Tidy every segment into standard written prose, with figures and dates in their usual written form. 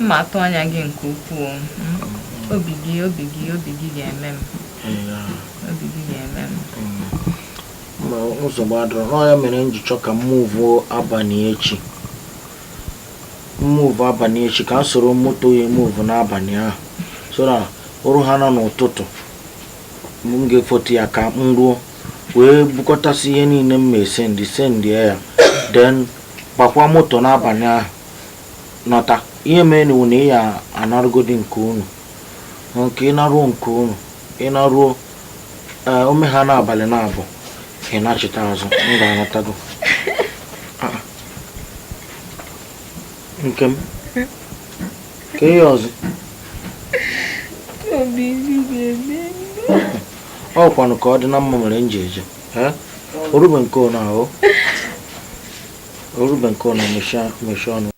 Mma atụ anya gị nke ukwuu. Obi gị obi gị obi gị ga-eme m. Obi gị ga-eme m. Ma nsogbu adịrọ. Ọ ya mere m ji chọọ ka m move abalị echi. M move abalị echi ka m soro moto ya move n'abalị ahụ. So na ọrụ ha nọ n'ụtụtụ m ga-efoto ya ka m ruo wee bukọtasị ihe niile m ma esendi sendie ya, then gbakwa moto n'abalị ahụ nọta. Ihe mere na na ị ya anarụgodi nke unu, nke ị naruo nke unu, ị naruo ee ome ha n'abalị na-abụ ị nachite azụ, m ga-anatago. Ah, nke m ka ihe ọzọ. Obi gị ga-eme m. Ọ kwanụ ka ọ dị na mma mere m ji eje. Ee, orube nke ụnụ ahụ, orube nke ụnụ, mechie ọnụ.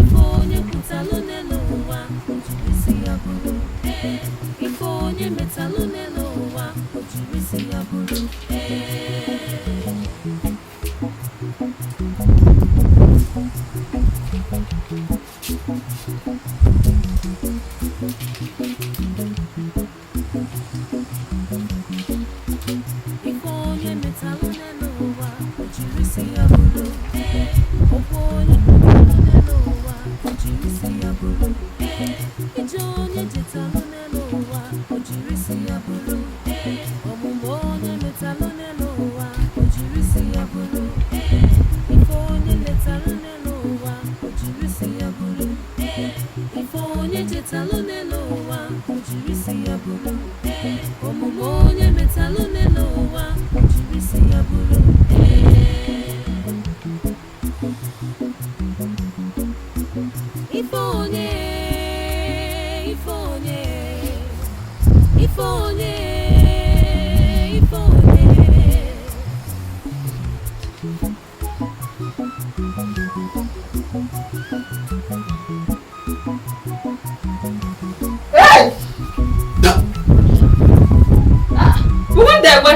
Ife onye kwutalụ n'elu ụwa, o jiri isi ya bụrụ. Ee, ife onye metalụ n'elu ụwa, o jiri isi ya bụrụ. Ee. Ife onye metalụ n'elu ụwa, o jiri isi ya bụrụ. Ee, okwu onye kwutalụ n'elu ụwa, o jiri isi ya bụrụ. Ee, ije onye jetalụ n'elu ụwa, o jiri isi ya bụrụ. Ee, omume onye metalụ n'elu ụwa, o jiri isi ya bụrụ. Ee, ife onye letalụ n'elu ụwa, o jiri isi ya bụrụ. Ee, ife onye jetalụ n'elu ụwa, o jiri isi ya bụrụ. Ee, omume onye metalụ n'elu ụwa, o jiri isi ya bụrụ. Ee. Ife onye, ife onye, ife onye, ife onye. Ugondegwe.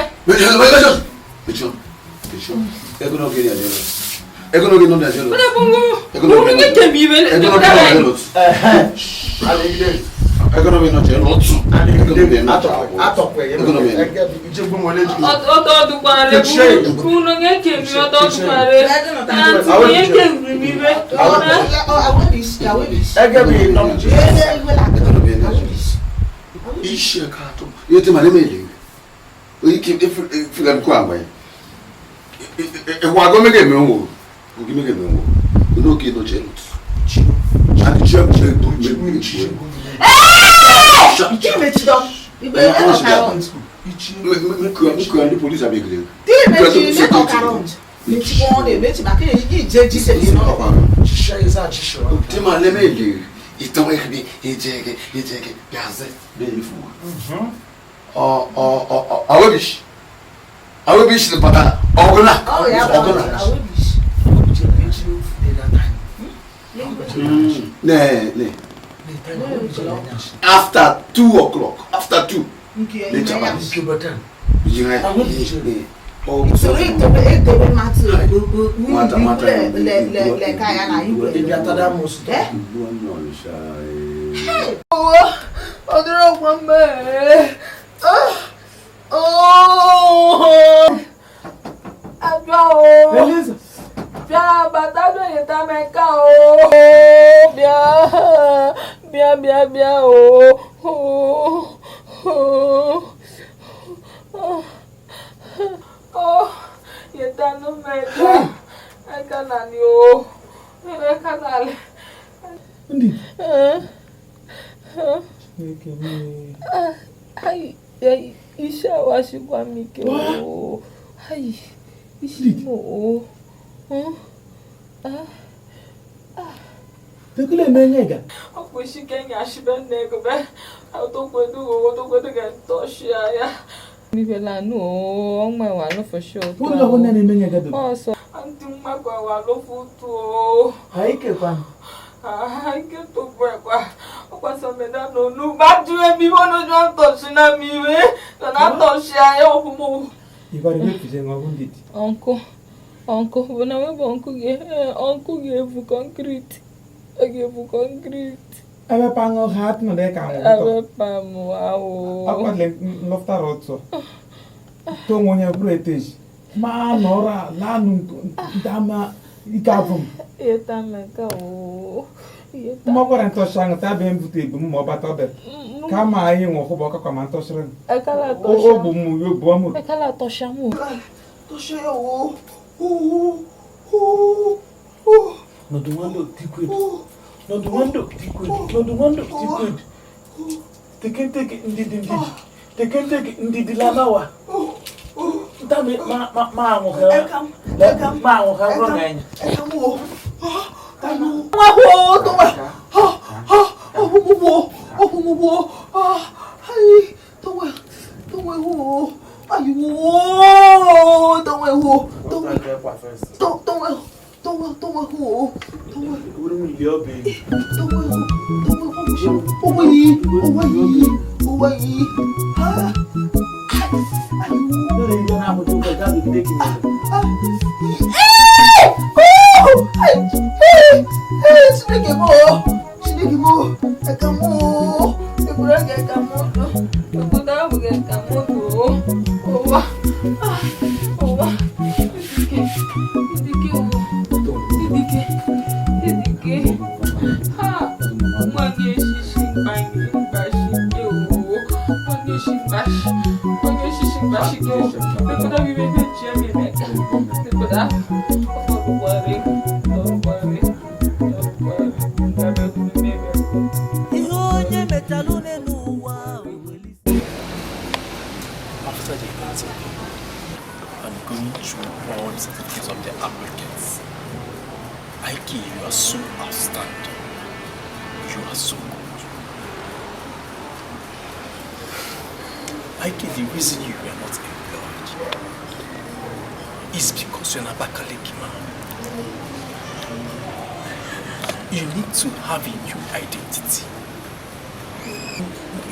After 2 o'clock, after 2, Ụwa ọ dịrọkwa mma ee. Abịa o. Eliza. Bịa bata bịa nyeta m aka o. Bịa bịa bịa bịa o. O nyetanụ m aka. Aka n'alị o. Aka n'alị. Ndị. Ai, ai, isi awashikwa m ike o. Ai, isi m o. Tekule menye ga. Ọkwa isi ka enyi ashibe nne ego be. Otokwedu otokwedu ga ntọshi ya. Mibela nu o, ọnwa wa no for sure. Ụlọ ọgwụ nne menye ga dobe. Ọsọ. Ndị mmakwa wa lofu tu o. Anyị kekwa. Ike togbu ekwa. Ọkwa sọ meda n'onu gbaju emi iwe n'ojú ntọshi na mi iwe. Na na ntọshi ya okwu m. Ibari mefuze nwa ndidi. Ọnkụ, ọnkụ, bụ na webụ ọnkụ gị, ọnkụ ga-ebu kọnkriti. Ọ ga-ebu kọnkriti. Ebe pa ṅụ ha atụ na ka nwụ. Ebe pa mụ awụ. Akwadle lọftara ọtọ. To nwe onye bụrụ eteji. Ma nọrọ a lanụ ndama ike afọ m. Yeta m nke o. Yeta. Mmakwara ntọshi ahụ ta bịa mbute ebu m ma ọ bata ọbịa. Kama anyị nwe ọkụba ọkakwa ma ntọshịrị m. Ekala tọsha. O bụ m yo bụ m. Ekala tọsha mụ. Tọsha ya o. O. O. Nọdụ nwando tikwed. Nọdụ nwando tikwed. Nọdụ nwando tikwed. Tekenteke ndidi ndidi. Tekenteke ndidi lamawa. Ntami ma ma ma anwụghị. Ma anwụghị bụrụ na enyi. Nwa ho tọwa. Ha ha ọhụmụgwọ ọhụmụgwọ. Ah ai tọwa tọwa ho. Ayiwo tọwa ho tọwa tọwa tọwa tọwa ho tọwa. Tọwa ho tọwa ho. Owa yi owa yi owa yi. Ha. Chineke m o, Chineke m o, eka m o, ekwuru gị eka m o, Obodo ahụ ga-eka m o. Ụwa, ụwa, idike, idike o, idike, idike. Ha, nwa na-eshishi mgba mgbashi o, nwa na-eshi mgbashi, nwa na-eshishi mgbashi o. Obodo ahụ ibe ji eme eme. Obodo ahụ, ọfọdụ gwara After the interview and going through all the certificates of the applicants, Ike, you are so outstanding. You are so good. Ike, the reason you were not employed is because you're an Abakaliki man. You need to have a new identity.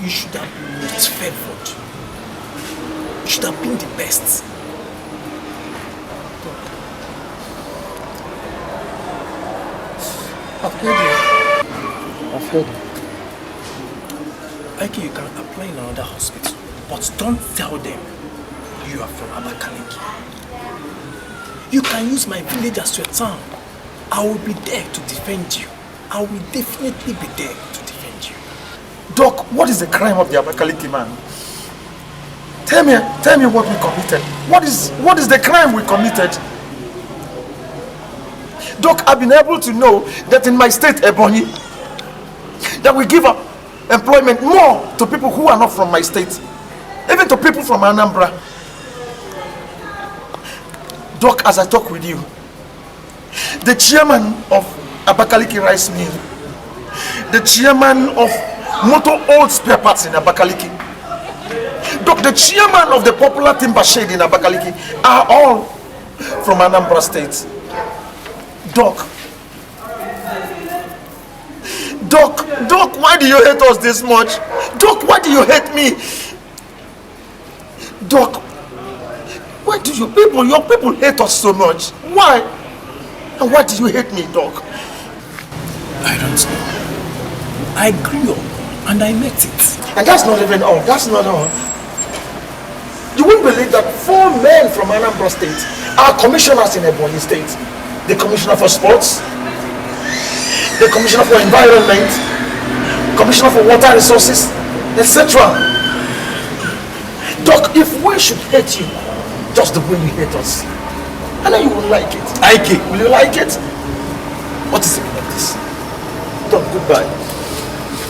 You should have been most favored. You should have been the best. I've heard you. I've heard you. Ike, you can apply in another hospital, but don't tell them you are from Abakaliki. You can use my village as your town. I will be there to defend you. I will definitely be there to defend you. Doc, what is the crime of the Abakaliki man? Tell me what we committed. What is the crime we committed? Doc, I've been able to know that in my state, Ebonyi, that we give up employment more to people who are not from my state, even to people from Anambra. Doc, as I talk with you, the chairman of Abakaliki Rice Mill, the chairman of Motor Old Spare Parts in Abakaliki, Doc, the chairman of the Popular Timber Shade in Abakaliki are all from Anambra State. Doc, Doc, why do you hate us this much? Doc, why do you hate me? Doc, why do your people hate us so much? Why? And why do you hate me, Doc? I don't know. I grew up and I met it. And that's not even all. That's not all. You wouldn't believe that 4 men from Anambra State are commissioners in Ebonyi State. The commissioner for sports, the commissioner for environment, commissioner for water resources, etc. Doc, if we should hate you just the way you hate us, I know you will like it. Ike. Will you like it? What is the meaning of this? Doc, goodbye.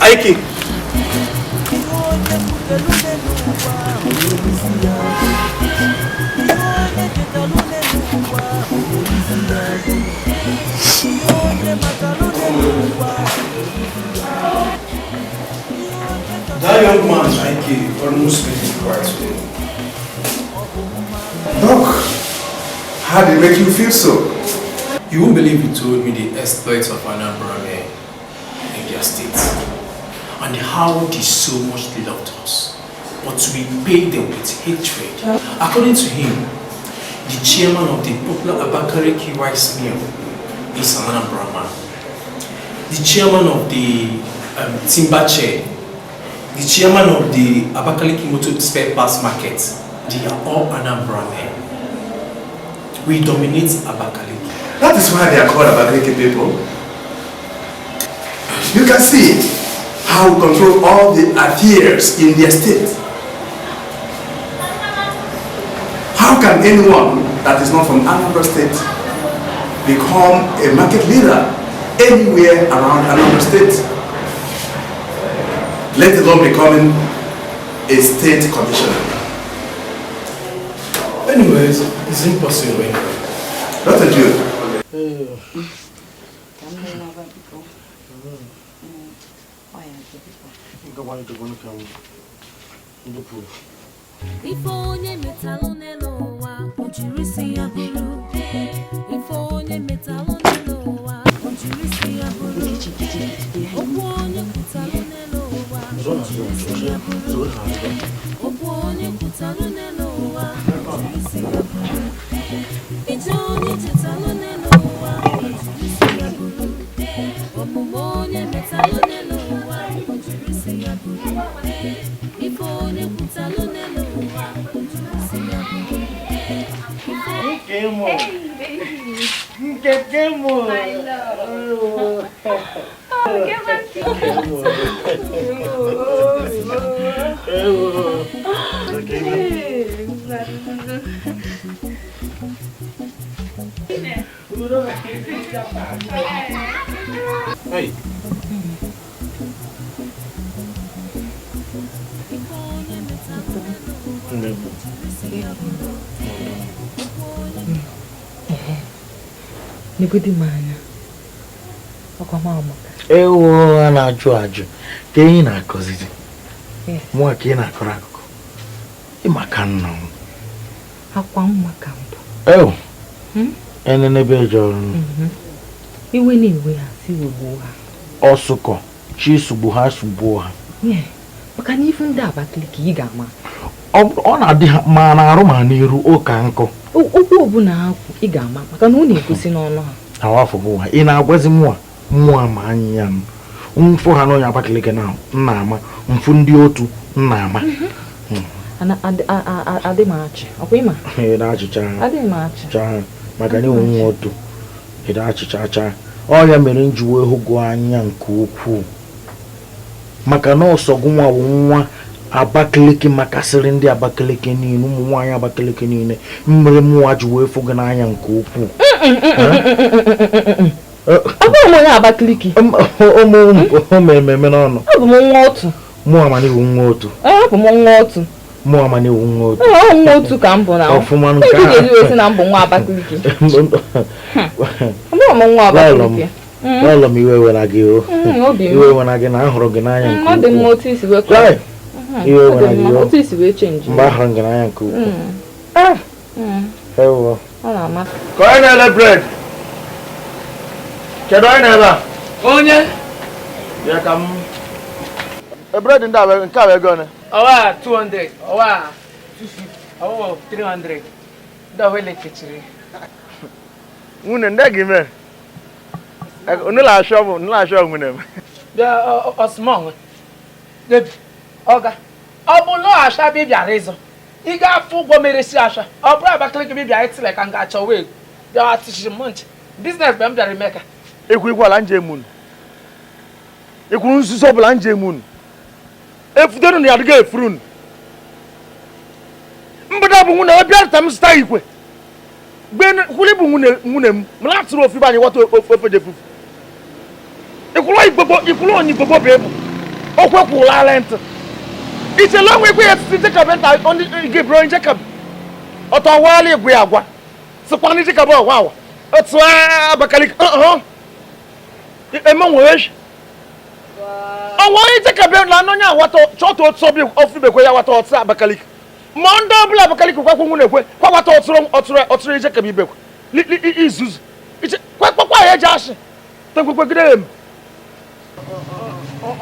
Ike. That young man, Ike, almost made me cry today. Doc, how did it make you feel so? You won't believe he told me the exploits of Anambra men in their state and how they so much loved us, but we paid them with hatred. According to him, the chairman of the popular Abakaliki rice mill is an Anambra man. The chairman of the timber chair, the chairman of the Abakaliki motor spare parts market, they are all Anambra men. We dominate Abakaliki. That is why they are called Abakaliki people. You can see how we control all the affairs in their state. How can anyone that is not from Anambra State become a market leader anywhere around Anambra State? Let alone becoming a state commissioner. Anyways, it's impossible anyway. Dr. Jude. Ife onye metalụ n'elu ụwa, o jiri isi ya bụrụ. Ife onye metalụ n'elu ụwa, o jiri isi ya bụrụ. Okwu onye kwutalụ n'elu ụwa, o jiri isi ya bụrụ. Okwu onye kwutalụ n'elu ụwa, o jiri isi ya bụrụ. Ije onye chetalụ n'elu ụwa, o jiri isi ya bụrụ. Omume onye metalụ n'elu ụwa, o jiri isi ya bụrụ. Ife onye kwutalụ n'elu ụwa, o jiri isi ya bụrụ. Nkemo. My love. Oh, get back to Hey. Negodi m anya. Ọkwa m amaka. Ewo, a na-ajụ ajụ ka ị na-akọzizi. Mụa ka ị na-akọrọ akụkọ. Ịmaka nna m. Akwa nwa ka mbụ. Ewo. Enenebe eje ọrụ. Iwe na-ewe ha si wegbuo ha. Ọsụkọ, chi sugbu ha sugbuo ha. Maka na ifu ndị Abakaliki ị ga-ama. Ọ na-adị ha ma na-arụ ma n'iru ụka nkụ. Okwu ọbụla ha kwu ị ga-ama maka na ọ na-egosi n'ọnụ ha. Awafọ bụ ha. Ị na-agwazi mụa mụa ma anyị ya mfụ ha n'onye Abakaliki na nna ama mfụ ndị otu nna ama. Adị m achị, ọkwa ịma? Ị na-achịcha ha. Adị m achị. Maka na enwe nwa otu. Ị na-achịcha cha. Ọ ya mere m ji wee hụ gụ anya nke ukwuu. Maka na ọsọgụ nwa bụ nwa Abakaliki makasịrị ndị Abakaliki niile, ụmụ nwaanyị Abakaliki niile, mmiri mụnwa ji wee fụ gị n'anya nke ukwuu. Ọ bụrụ m onye Abakaliki. Ụmụ ememe n'ọnụ. Abụ m nwa otu. Mụ ama na iwu nwa otu. Abụ m nwa otu. Mụ ama na iwu nwa otu. Ọ nwa otu ka m bụ na. Ọfụma nke a. Ị ga-eji wee na m bụ nwa Abakaliki. Abụ m nwa Abakaliki. Lọlọ m iwe were gị o. Iwe were gị na ahụrụ gị n'anya nke ukwuu. Ọ dị mma otu isi wee kọọ. Iwe were gị o. Otu isi wee chenji. Mgbe ahụrụ gị n'anya nke ukwuu. Ewo. Ọ na-amasị. Ka onye na-ele bred. Kedu onye na-ebe a? Onye? Ya ka m. Bred ndị a nke a bụ ego ole? Ọwa 200, ọwa 250, ọwa 300. Ndị ọwa elekechiri. Nwunye ndị gị mee. Unu na-achọ m, unu na-achọ nwunye m. Bịa ọsụmọnwe debi ọga ọ bụ lọ asha bịa bịara ịzụ ị ga-afụ ụgwọ meresi asha ọ bụrụ Abakaliki bịa bịara ịtịle ka m ga-achọ wee bịa atịchiri m nche business mgbe m bịara ime ka ekwu ikwu ala njem unu ekwuru nzuzo ọbụla njem unu efudenu na ya adịghị efuru unu mbụda bụ nwunye ebe bịa m zụta ikwe kwuli bụ nwunye m mụ atụrụ ofu ibe anyị ghọta ofe dị efufu ikwulu onye igbogbo bụ ebu okwe kwụlala ntị ichele onwe ekwe ya etiti Jacob nta gị bụrụ Jacob ọtọ wala igwe ya agwa sịkwa ndị Jacob ọgwa awa otu Abakaliki eme nwere ọnwa onye Jacob na anụ onye awata chọta otu ọbịa ofu ibekwe ya wata ọtụ Abakaliki ma ndị ọbụla Abakaliki kwakwa nwunye ekwe kwawata ọtụrụ Jacob ibekwe izuzu kwakwa ya eji ashị tekwekwe m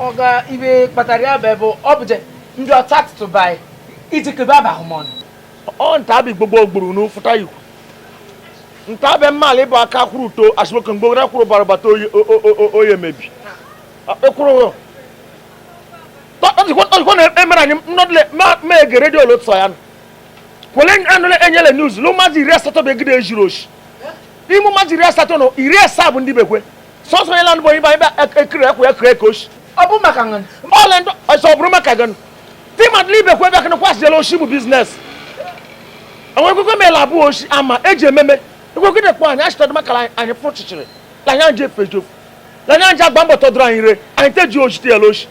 ọga ibe kpatara ya bụ ọ bụje ndị ọta atụtụ bai iji kebe abahụ m ọnụ ọ nta bụ gbogbo gburu n'ụfụta ikwu nta bụ mmalị ịbụ aka kwuru uto asimoke mgbe were kwuru bara bata oye mebi ekwuru ọdịkwa na emere anyị nnọdụle ma ege redio lụtọ ya kwele anụle enyele news lụ mmadụ 80 bụ egide ejiri oshi ime mmadụ 80 na 70 bụ ndị bekwe sọsọ onye landụ bụ onye ibe ekiri ekwe ekiri eke oshi ọ bụ maka ngani ọla ndị ọsọ ọ bụrụ maka gani timadụ ibekwe ebe akana kwasịjela oshi bụ business onwe ekwekwe mela abụọ oshi ama eji ememe ekwekwe dekpọ anyị achịtọdụ maka anyị fụ chịchịrị lanya nje efejofu lanya nje agba mbọ tọdụrụ anyị re anyị teji oshi tiela oshi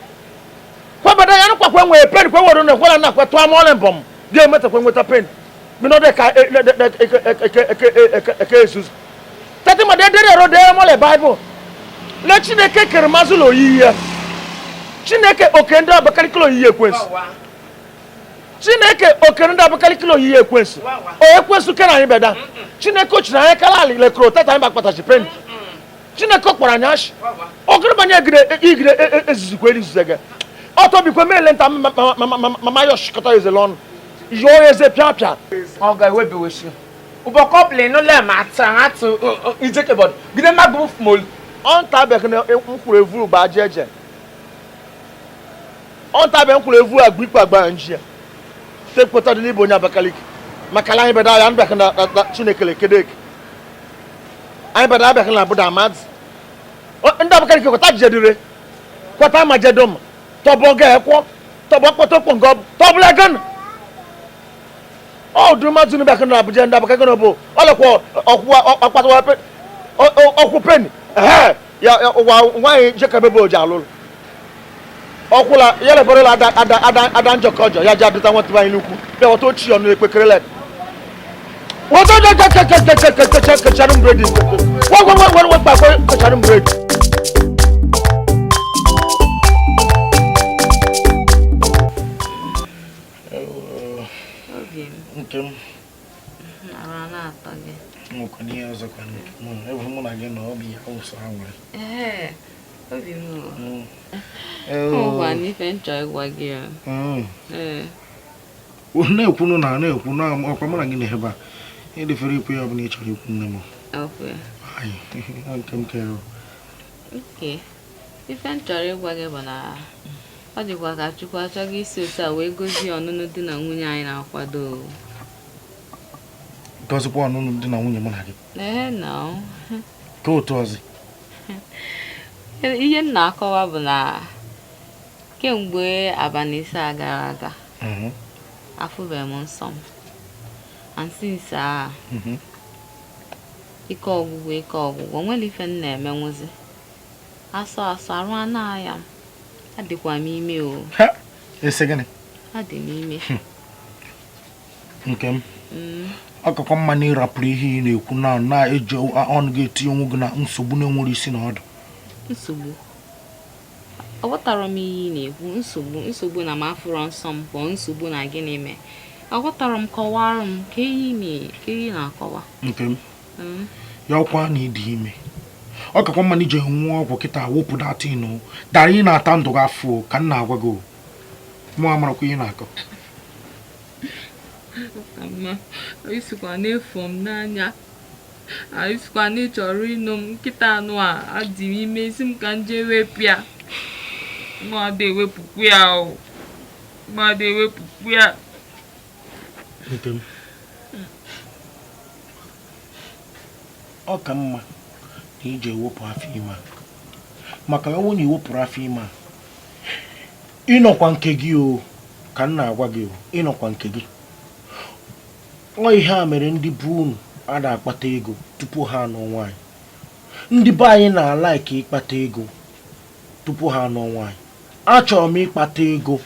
kwebada ya nkwakwe nwee pen kwe were na ekwela na akwe tụọ amọle mbọm ga-emetakwe nweta pen minọdụ ka eke ezuzu tati ma dedere ero dee mọle baịbụl le Chineke kere mazụ la oyiyi ya Chineke oke ndị Abakaliki oyiyi ekwensu Chineke okere ndị Abakaliki oyiyi ekwensu o ekwensu kere anyị beda Chineke ochiri anyị kala ali lekọrọ tata anyị bakpatachi pen Chineke kpọrọ anyị ashị ọgụrụbanye igide ezuzukwe erizuze ọtọ bikwe meele nta mama ya ọchịkọta ezele ọnụ yọọ eze pịa pịa ọ ga-ewebiweshi ụbọkọ ọbụla ịnụle ma atụ atụ ijekebọdụ gide mmadụ molu ọ nta bekee na nkwuru evuru gba jeje ọ nta be nkwuru evuru agba ikpe agba nji ya tekpụta dị n'ịbụ onye Abakaliki maka na anyị beda ya mbịa na Chineke lekedeke anyị beda abịa na abụda amadị ndị Abakaliki kwata jedire kwata ma jedom tọbọ ga ekwọ tọbọ kpọtọkpọ nke ọ bụ tọbụla gana ọ dụrụ mmadụ n'ebe na Abuja ndị Abakaliki bụ ọlọkwọ ọkwụ ọkwụ peni ee ya ụwa nwaanyị Jacob bụ oji alụlụ ọkwụla ya lebarala ada ada ada ada njọkọ ọjọ ya ji adụta nwata anyị n'ukwu bịa wata ochie ọnụ ekpekere led wata kechara m bredi wekpa kechara m bredi nke m nwekwa n'ihe ọzọkwa ebe mụ na gị na obi ya wụsọ ha nwere obi m ụgwa n'ife nchọ ịgwa gị na-ekwunu na na-ekwu na ọkwa mụ na gị na-ebe a ịdịfere ikwu ya ọbụla ị chọrọ ikwu nne m nke m kere ife m chọrọ ịgwa gị bụ na ọ dịkwa ka Chukwu achọghị isi otu a wee gozie ọnụnụ di na nwunye anyị na-akwado gọzikwa ọnụnụ di na nwunye mụ na gị ee na ka otu ọzọ ihe m na-akọwa bụ na kemgbe abalị ise a gara aga afụbeghị m nsọ m and since a ike ọgwụgwụ onwere ife m na-emenwuzi asọ asọ arụ anaghị m adịkwa m ime o ese gịnị adị m ime nke m ọkụkọ mma na ịrapụrụ ihe ị na-ekwu na na-eji ọnụ gị etinye onwe gị na nsogbu na-enwere isi na ọdụ nsogbu aghọtara m ihe ị na-ekwu nsogbu na m afụrọ nsọ m bụ nsogbu na gịnị mee aghọtara m kọwara m ka ihe na-akọwa nke m ya ọkwa na ịdị ime ọkakwa mma na ije nwụọ ọgwụ kịta wụpụ datịnụ dara ị na-ata ndụ gị afụ ka m na-agwa gị mụ amarakwa ihe na-akọ Mama, isikwa na-efu m n'anya isikwa na ịchọrọ ịnụ m nkịta anụ a adị m ime isi m ka m jee wepụ ya. Mụ ada ewepụkwu ya o. Mụ ada ewepụkwu ya. Nke m. Ọ ka mma na ije ewepụ afọ ime a. Maka ọnwụ na iwepụrụ afọ ime a, ịnọkwa nke gị o, ka m na-agwa gị o, ịnọkwa nke gị. Ọ ihe a mere ndị be unu a na-akpata ego tupu ha anọ nwaanyị. Ndị be anyị na-alaiki ịkpata ego tupu ha anọ nwaanyị. Achọrọ m ịkpata ego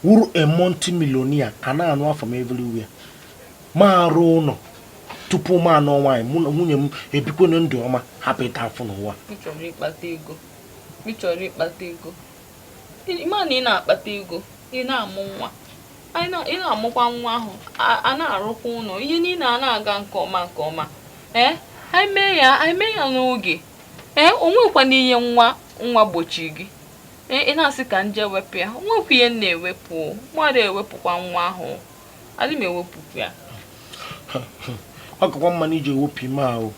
wuru a multi-millionaire a na-anụ afọ m everywhere. Ma arụ ụlọ tupu m anọ nwaanyị, mụ na nwunye m ebikwana ndụ ọma, hapụ ịta afụ n'ụwa. Ị chọrọ ịkpata ego. Ị chọrọ ịkpata ego. Ị ma na ị na-akpata ego, ị na-amụ nwa. Ị na-amụkwa nwa ahụ, a na-arụkwa ụlọ, ihe niile a na-aga nke ọma nke ọma. Ee, anyị mee ya n'oge. Ee, o nwekwana ihe nwa nwa gbochi gị. Ee, ị na-asị ka nje wepụ ya, o nwekwa ihe m na-ewepụ. Mmadụ ewepụkwa nwa ahụ. Adị m ewepụkwa ya. Ọ kakwa mma na iji ewepụ ime ahụ,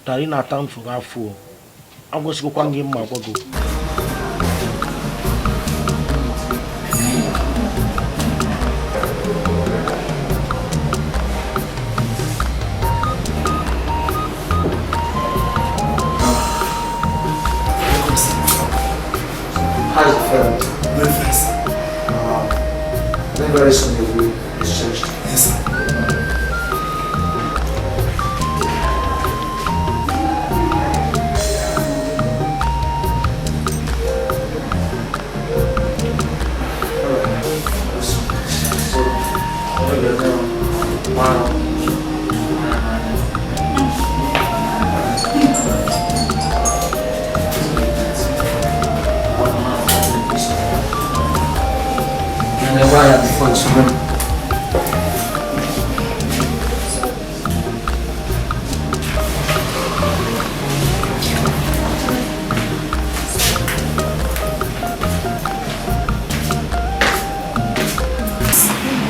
tara ị na-ata mfụrụ afọ. Agwasịkwa gị mma agwago. How is the friend? Very fast. Then very soon you'll be discharged. Yes, sir. Wow.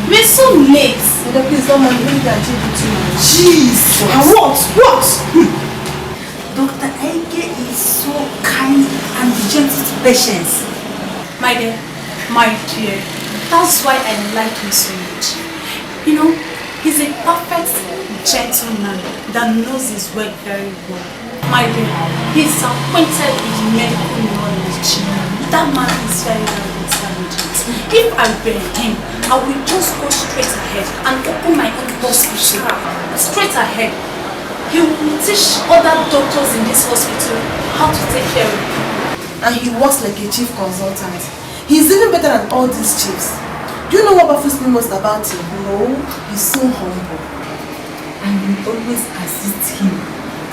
We're so late. Please don't mind me. Jeez. What? What? Dr. Ike is so kind and gentle to patients. My dear, that's why I like him so much. You know, he's a perfect gentleman that knows his work very well. My dear, he's acquainted with medical knowledge. That man is very, very intelligent. If I were him, I will just go straight ahead and open my own hospital. Straight ahead. He will teach other doctors in this hospital how to take care of people. And he works like a chief consultant. He's even better than all these chiefs. Do you know what baffles me most about him? No, he's so humble. And we always assist him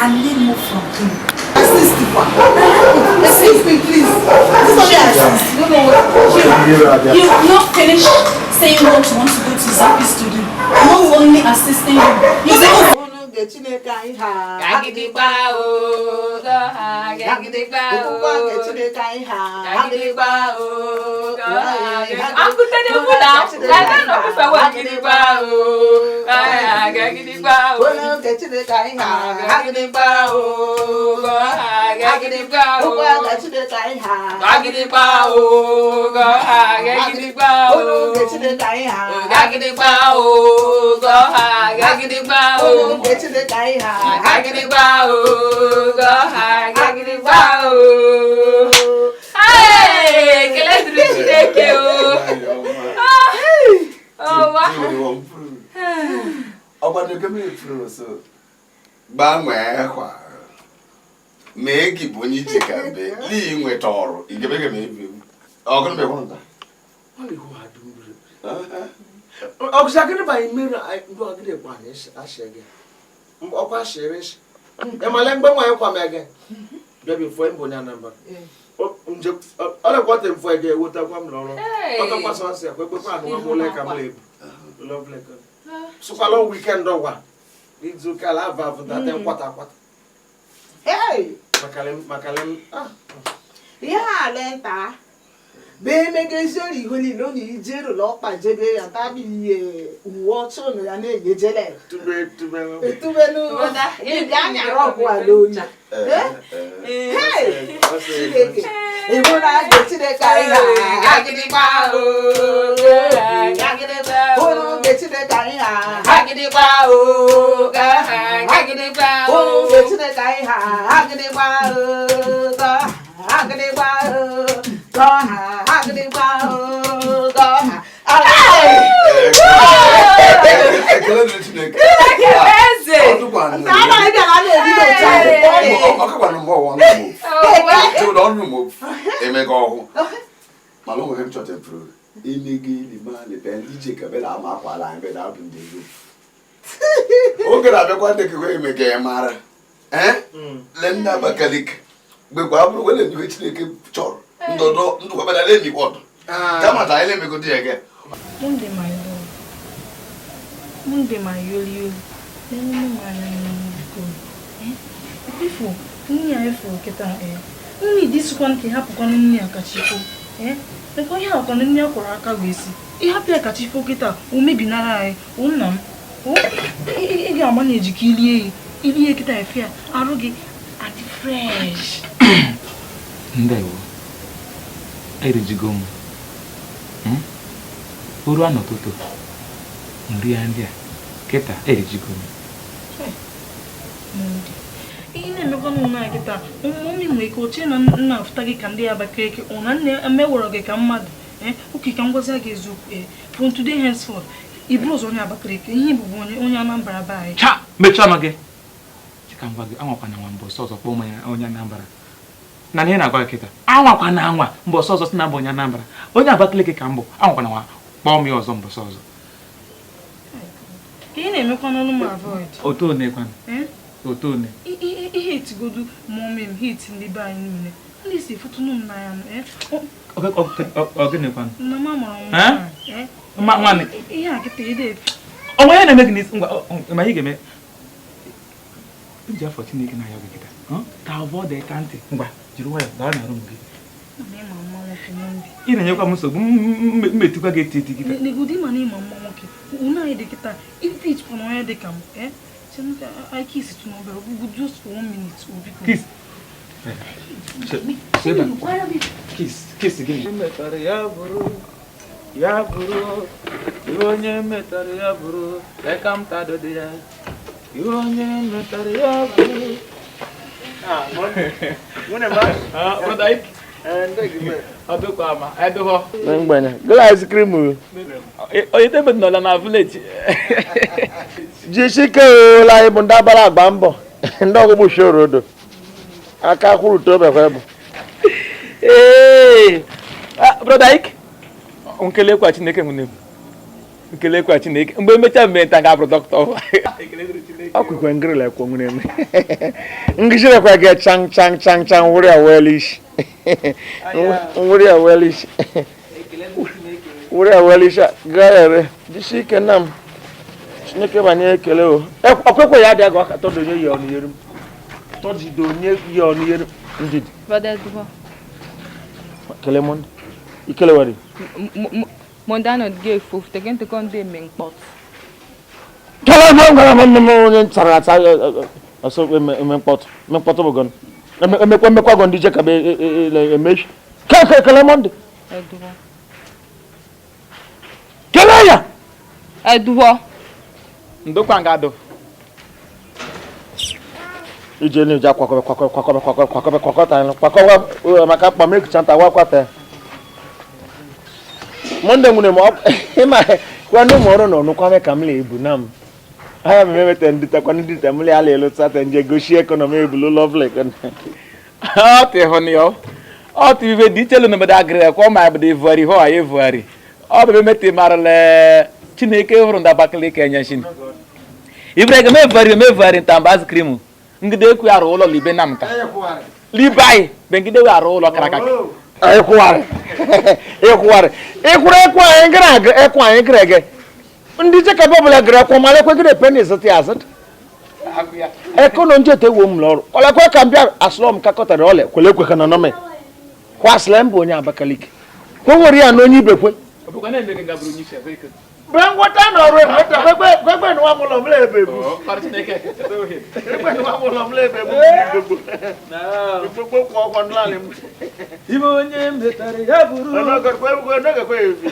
and learn more from him. Assist what? Assist me, please. This one assist. You know what? You will not finish saying what you want to go to his office to do. Not only assisting him. You say, Hey! Yeah, lenta. Be megezori holi no ni jero lo pa jebe ya tabi uwo chono ya na eyejele. Tube tube. Tube nu. Ibi anya ro ku aloni. Eh? Hey! Chineke. Iwu na ge Chineke anyị ha agịdịgba o agịdịgba unu ge Chineke anyị ha agịdịgba o agịdịgba unu ge Chineke anyị ha agịdịgba o agịdịgba o ha agịdịgba o ha. Oge na-abịakwa ndị kekwe emega ya mara le ndị Abakaliki gbekwa abụrụ wele ndị Chineke chọrọ ndọdọ ndụkwabara lemikwa ọdụ kama ta anyị lemegodi ya gị. Monday my love. Monday my yoli yoli. Nene my biko. Bifo, nni a efo kịta nni dịsịkwa nke hapụkwanụ nni a kacha ifo. Lekwa ihe akwanụ nni akwọrọ aka wee si. Ịhapụ ya kacha ifo kịta o mebinara anyị. O nna m. Ị ga-agba na ejikọ ilie ya. Ilie kịta efe ya arụ gị adị fresh. Ndewo. Erijigo m. Oru anọtụtụ nri ya ndị a kịta erijigo m. Ihe na-emekwa n'ụlọ a kịta ụmụ nwere ike ochie na nna afụta gị ka ndị Abakaliki ọ na nna emewọrọ gị ka mmadụ. Oke ka m gwazi gị eziokwu from today henceforth ị bụrụ ụzọ onye Abakaliki ihe bụbu onye Anambra be anyị. Cha mechie ọnụ gị. Chika ngwa gị anwakwana nwa mbọsị ọzọ kpọọ onye Anambra. Na ihe na-agwa gị kịta anwakwana anwa mbọsị ọzọ si na mbụ onye Anambra onye Abakaliki ka mbụ anwakwana nwa kpọọ m ya ọzọ mbọsị ọzọ. Ka ị na-emekwa n'ọnụ m avoid. Otu one kwanụ. Otu one. Ihe etigodu mọmị m hit ndị be anyị niile. Ndị si fụtụnụ m n'anya. Ọ gịnị kwanụ? Nna m amụrụ nwa. Nwanne. Ihe a kịta ide efe. Onwe ya na-eme gị n'isi ngwa ma ị ga-eme. Nji afọ Chineke na-ayọ gị kịta. Ta avọ dị ka ntị ngwa jiri nwayọọ gaa na rum gị. Ị na-enyekwa m nsogbu mmetukwa gị eti eti kịta. Negodi ma na ịma mma nwoke. Unu anyị dị kịta ife onye dị ka m. I kiss it no but just for 1 minute. Kiss. Kiss. Kiss again. Metara ya buru ya buru onye metara ya buru leka m tado dị ya onye metara ya buru. Ah, mune ba? Ah, brother Ike. Ọdụkwa ama, edụghọ. Ngbanya, gụla ice cream. Onye tebe nọla na village. Jisike ola ịbụ ndị agbara agba mbọ ndị ọgụgbụ shorodo aka kwuru tobekwa bụ. Ee, brother Ike. Nkelekwa Chineke nwune m. Nkelekwa Chineke. Mgbe emechaa mmemme nta ga-abụ dọkịta. Ọkwụkwe ngịrịla ekwo nwune m. Ngịsịrekwa gị chang chang chang chang wụrụ ya welish. Wụrụ ya welish. Wụrụ ya welish. Gaa ere. Jisike nna m. Chineke banye ekele o. Ọkwekwe ya adịghị ọka tọdonye ya ọnụ yeru m. Tọdidonye ya ọnụ yeru m. Ndidi. Brother Dubo. Kele mon. Ikele wari. Mondano ge fof tegen te kon de mengpot. Kele mon gara mon onye ntara ata ọsọ mengpot. Mengpot bụ gon. Emekwa emekwa gon dije ka be emesh. Kele kele mon. Edubo. Kele ya. Edubo. Ndokwa ngado. Ije ni ja kwakọbe kwakọbe kwakọbe kwakọbe kwakọbe kwakọta kwakọbe maka akpa make chanta wakwata. Monde nwune m ịma kwanu m ọrụ na ọnụkwa ka m le ebu na m. Aya m emete ndịta kwanu ndịta m le ala elu sata nje goshi ekonomi ebulu lovely. Ọ tị hụ yo. Ọ tị ibe dị ichelu na obodo agịrị kwa ma obodo evuari ho anyị evuari. Ọ bụ emete marale Chineke hụrụ ndị Abakaliki enye shin. Ibrahim mevuari ntamba ice cream. Ngide ekwe arụ ụlọ libe na mta. Libai bengide we arụ ụlọ karaka. Ekwuwarị. Ekwuwarị. Ekwuru ekwu anyị gara aga ekwu anyị gara aga. Ndị jekebe ọbụla gara ekwu mara ekwe gịrị peni zụta ya azụta. Eko no nje te wo m lọrụ. Ọlekwe ka m bịa asụlọ m kakọtara ọlẹ kwele ekwe ka nọ nọmị. Kwa asịla m bụ onye Abakaliki. Kwe nwere ya na onye ibekwe. Ọ bụkwa na-eme nga bụrụ onye isi ebe ike. Bengwata n'ọrụ enweta gbegbe nwa mụlọ m ebe ebu. Ọrụ Chineke ebe ohe. Gbegbe nwa mụlọ m ebe ebu gbogbo. Gbogbo kwụ ọgwọ nlalị m. Ibe onye metara ya bụrụ. Ọnọgekwe ebi.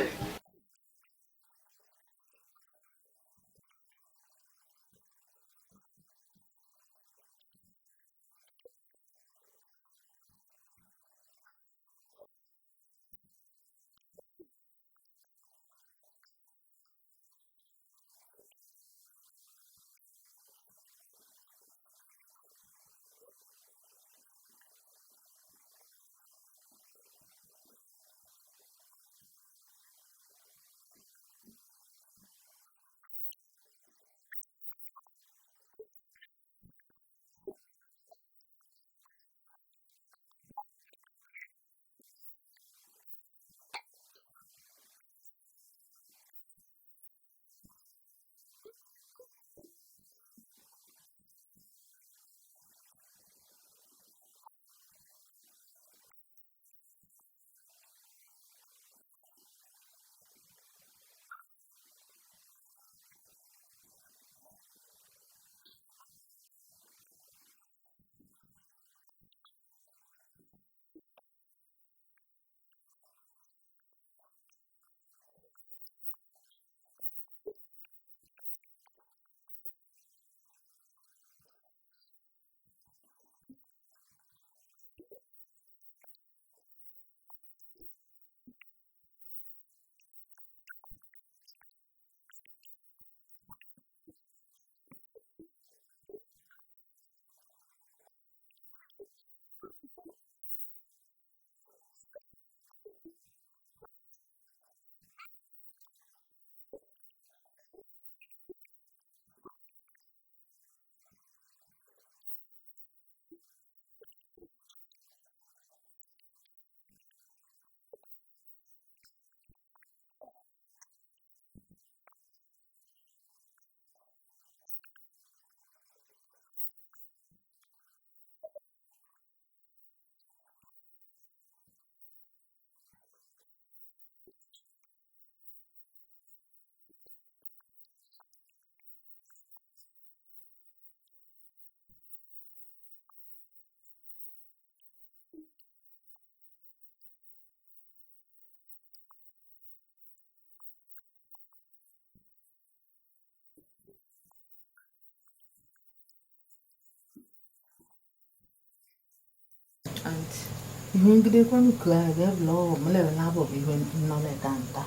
Ihe ngidekwanụ ka ga ebula mlebe na abụ ihe nnọleta nta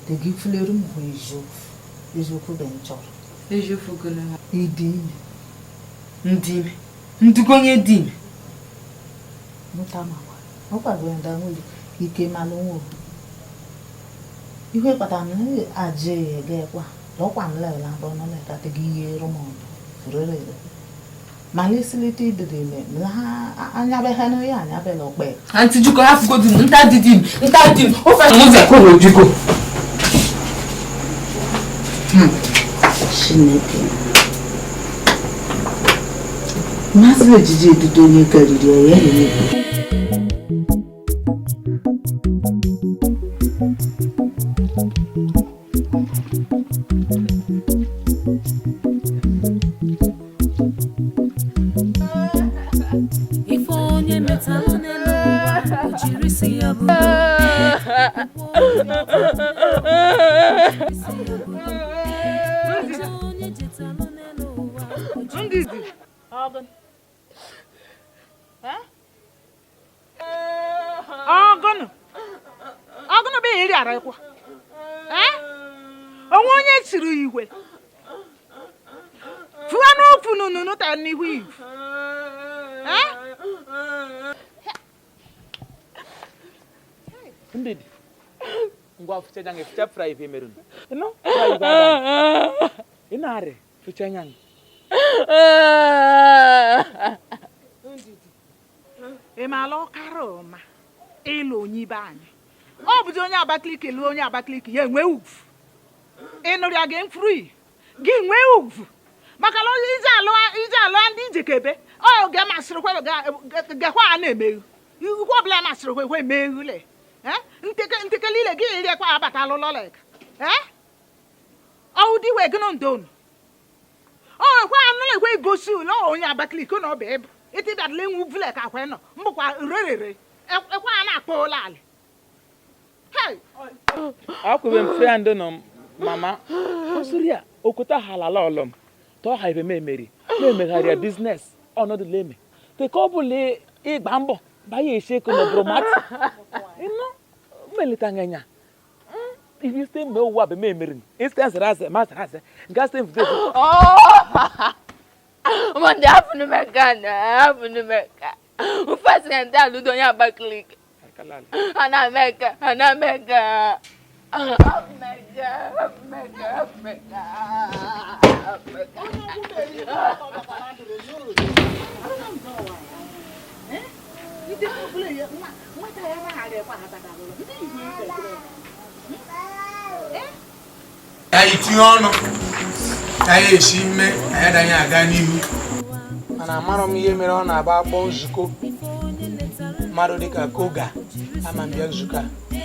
te gị fuleru m hụ eziokwu eziokwu bụ nchọrọ Eziokwu gịnị? Ịdị ime. Ndị ime. Ndụgonye dị ime. Nta makwa ọkwa bụ nda nwere ike malụ nwa ihe kpatara na aje ga-ekwa lọkwa mlebe na abụ nnọleta te gị ihe rụmọndụ furere malisilite idide ime anya ya anya ọkpe. Aunty Juko, ha fugo di m, nta dị di m, nta dị m, ofe ụzọ kwuru Juko. Chineke. Masị ejiji edudo onye karịrị ya ya na-eme. Ife onye metalụ n'elu ụwa, o jiri si ya bụrụ. Ije onye jetalụ n'elu ụwa, o jiri Ndidi. Ọgụnụ. Ọgụnụ bụ iri ara ịkwa. Onwe onye tiri igwe. Fụwa n'okwu nụnụ ta n'ihu iwu. Ndidi. Ngwa ficha nyange ficha fry ife merun. Ino? Fry ife adam. Ino are ficha nyange. Ndidi. Ị maala ọkara ụma ịlụ onye ibe anyị. Ọ bụzi onye Abakaliki lụọ onye Abakaliki ya enwe ugwu. Ị nụrụ ya gị mfuru gị nwee ugwu. Maka na ije alụ ndị ijekebe ọ ga masịrị kwe gekwa a na-emeghu. Ikwu ọbụla masịrị kwe kwe emeghule. Nteke niile gị iriekwa abatala ụlọ lek. Ọwụ dị wee gịnụ ndonu. O ekwe anụ ekwe gosi ụlọ onye Abakaliki na ọ bụ ebe. Iti bịadala enwe uvule ka akwa nọ mbụkwa rerere ekwe a na-akpọ ụlọ ala. Hey! Akwụbe m friend nọ mama osuria okweta halala ọlọm tọ ha ibe memeri na-emegharịa biznes ọnọdụ leme teka ọ bụla ịgba mbọ banye esi eko na bromati ịnụ mmelite anya ibi site mgbe ụwa bụ memeri isi asịrị asị ma asịrị asị nke asị mfute. Mọ̀dé afúnumẹ̀ká náà afúnumẹ̀ká. Mfasi ndị alụdo onye Abakaliki. Anamẹ̀ká anamẹ̀ká. Afúnmẹ̀ká afúnmẹ̀ká afúnmẹ̀ká afúnmẹ̀ká. Anyị tinye ọnụ ka anyị esi mme anyị adaghị aga n'ihu. Mana amarọ m ihe mere ọ na-agba akpọ nzukọ mmadụ dịka Koga ama mbịa nzukọ a.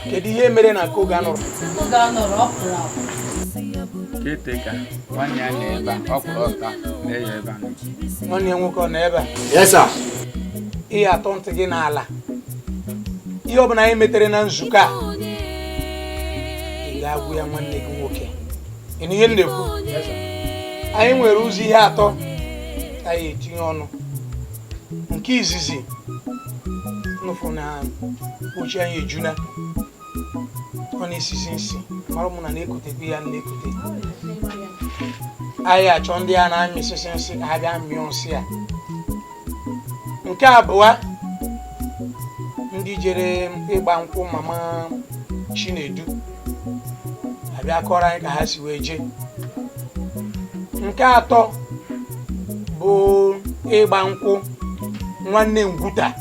Kedu ihe mere na Koga nọrọ? Koga nọrọ ọ pụrụ apụ. Keteka nwanne ya nọ ebe a, ọ kwụrụ ọta na-eyi ebe a. Nwanne ya nwoke ọ nọ ebe a? Yes sir. Ihe atọ ntị gị n'ala. Ihe ọbụla anyị metere na nzukọ a, ị ga-agwụ ya nwanne gị nwoke. Ị nụ ihe m na-ekwu? Anyị nwere ụzọ ihe atọ anyị etinye ọnụ. Nke izizi nụfụ na ochi anyị ejuna, ọ na-esisi nsi mara mụ na na-ekotekwa ya na-ekote. Anyị achọ ndị a na-amịsisi nsị ka ha bịa mịọ nsị a. Nke abụọ, ndị jere ịgba nkwụ mama Chinedu abịa kọrọ anyị ka ha si wee jee. Nke atọ bụ ịgba nkwụ nwanne Ngwuta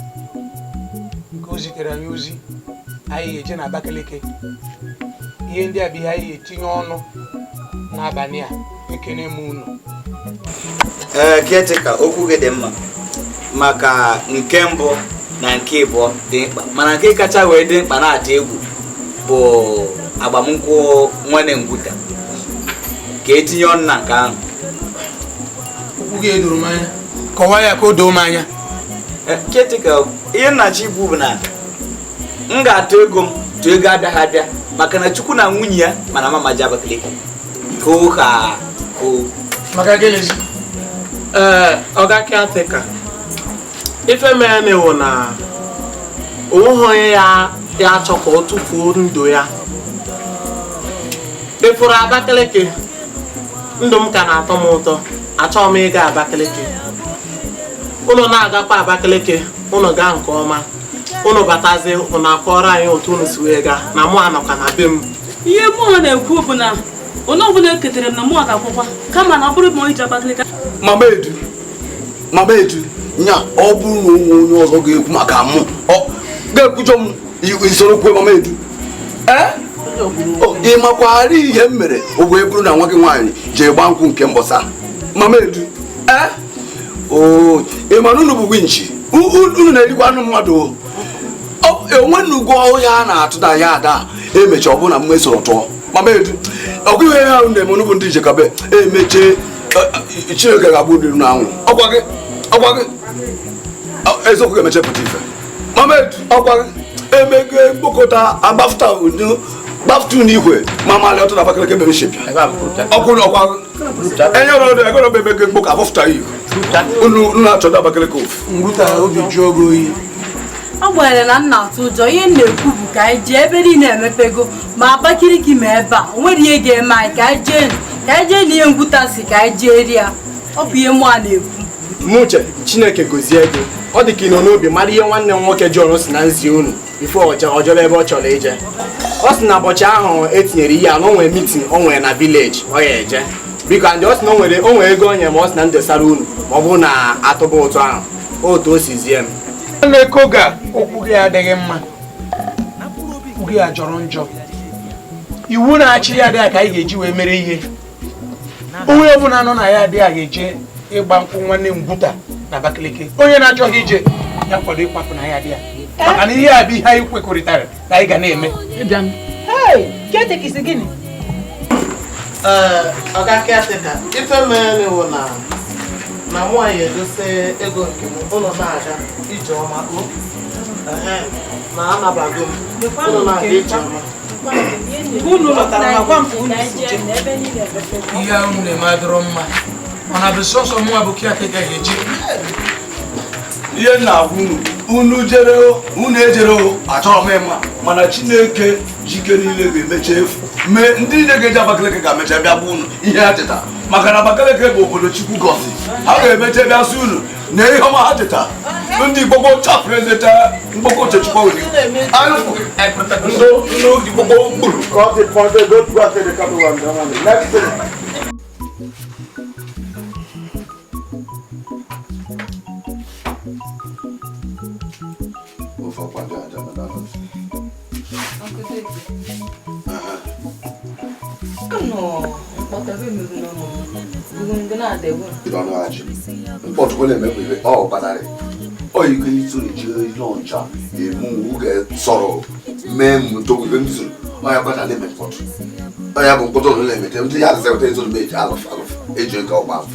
nke o zitere anyị ozi anyị ga-eje na Abakaliki. Ihe ndị a bụ ihe anyị ga-etinye ọnụ n'abalị a. Ekene m unu. Ee, Keteka, okwu gị dị mma maka nke mbụ na nke ịbụọ dị mkpa, mana nke kacha wee dị mkpa na-atụ egwu bụ agbamnkwụ nwanne Ngwuta ka etinye ọnụ na nke ahụ. Okwu gị edoro m anya, kọwaa ya ka o doo m anya. Keteka, ihe nnachi ikwu bụ na m ga-atụ ego m tụọ ego abịaghị abịa maka na Chukwu na nwunye ya mana mama ji Abakaliki koo ka koo. Maka gịnị? Ee, Oga Caretaker, ife mere wụ na onweghị onye ya achọ ka ọ tụfuo ndụ ya. Ịfụrụ Abakaliki, ndụ m ka na-atọ m ụtọ, achọghị m ịga Abakaliki. Unu na-agakwa Abakaliki, unu gaa nke ọma, unu batazie unu akọrọ anyị otu unu si wee gaa, na mụ anọkwa na be m. Ihe mụ na-ekwu bụ na onye ọbụla eketere m na mụ ga-akwụkwa, kama na ọ bụrụ ma ije Abakaliki. Mama Edu, nya ọ bụrụ na onwe onye ọzọ ga-ekwu maka mụ, ọ ga-ekwujọ m isoro kwuo Mama Edu. Ị makwara ihe m mere o wee bụrụ na nwa gị nwaanyị jee gba nkwụ nke mbọsa. Mama Edu, ị ma na unu bụ winchi, unu na-erikwa anụ mmadụ. Onwe nnukwu ọhịa a na-atụ na ya ada emecha ọ bụrụ na m esoro tụọ. Mama Edu, ọkụ ihe ahụ na-eme unu bụ ndị Ijekabe emechee Chineke ga-agbụ unu n'anwụ. Ọkwa gị, ọkwa gị, eziokwu ga-emeche pụta ife. Mama Edu, ọkwa gị, emego mkpokọta agbafụta unu gbafụta n'igwe ma malị ọtụ na Abakaliki mere shepịa. Ọkwụ ọkwa gị, enye ọrụ ego na emego mkpokọ agbafụta ihe. Unu na-achọ ndị Abakaliki ofu. Ngwuta obi jụọ gị oyi. Ọ gwara na nna atụ ụjọ. Ihe m na-ekwu bụ ka anyị jee ebe niile emepego ma Abakaliki ma ebe a o nwere ihe ga-eme anyị ka anyị jee na ihe Ngwuta si ka anyị jee rie ya. Ọ bụ ihe mụ a na-ekwu. Mụche, Chineke gozie gị. Ọ dị ka ị nọ n'obi mara ihe nwanne m nwoke John si na nzi unu bifo ọ jebe ebe ọ chọrọ ije. Ọ sị na ụbọchị ahụ etinyere ihe a na o nwere mitin o nwere na vileji ọ ya eje. Biko and ọ sị na o nwere ego onye ma ọ sị na ndesara unu ma ọ bụrụ na atụba ụtụ ahụ otu o si zie m. Nwanne Koga, okwu gị adịghị mma, okwu gị ajọrọ njọ. Iwu na-achị ya adịghị ka anyị ga-eji wee mere ihe. Onye ọbụla nọ na ya adịghị ga-eje ịgba nkwụ nwanne Ngwuta na Abakaliki. Onye na-achọghị ije ya kwado ịkwapụ na ya adịghị. Maka na ihe a bụ ihe anyị kwekọrịtara na anyị ga na-eme. Ịbịa Caretaker sị gịnị? Ee, ọga caretaker, ife mere wụ na na mụ anyị edose ego nke m ụlọ na-aga ije ọma o na anabago m ụlọ na-aga ije ọma. Unu lọtara ma gwa m ka unu si jee. Ihe ahụ m na-eme adịrọ mma mana bụ sọsọ mụnwa bụ caretaker ga-eje. Ihe m na-agwa unu, unu jere unu ejere achọrọ m ịma, mana Chineke jike niile ga-emecha efu mee ndị niile ga-eji Abakaliki ga-emecha bịa gwa unu ihe ha cheta, maka na Abakaliki bụ obodo Chukwu gọzi. Ha ga-emecha bịa sị unu na ihe ọma ha cheta. Ndị Igbo chapụrụ ezeta mgbakọ Ochechukwu ndị Igbo gburu. Mkpọtụ na-emekwa ibe ọ kpanarị ọ ike itụrụ ji lọncha emu oge sọrọ mee m ntogbu ibe m zuru ọ ya kpatara eme mkpọtụ ọ ya bụ mkpọtụ ụlọ na-emete ndị ya azịza weta ezoro m eji alụf alụf eji nke ọgba afụ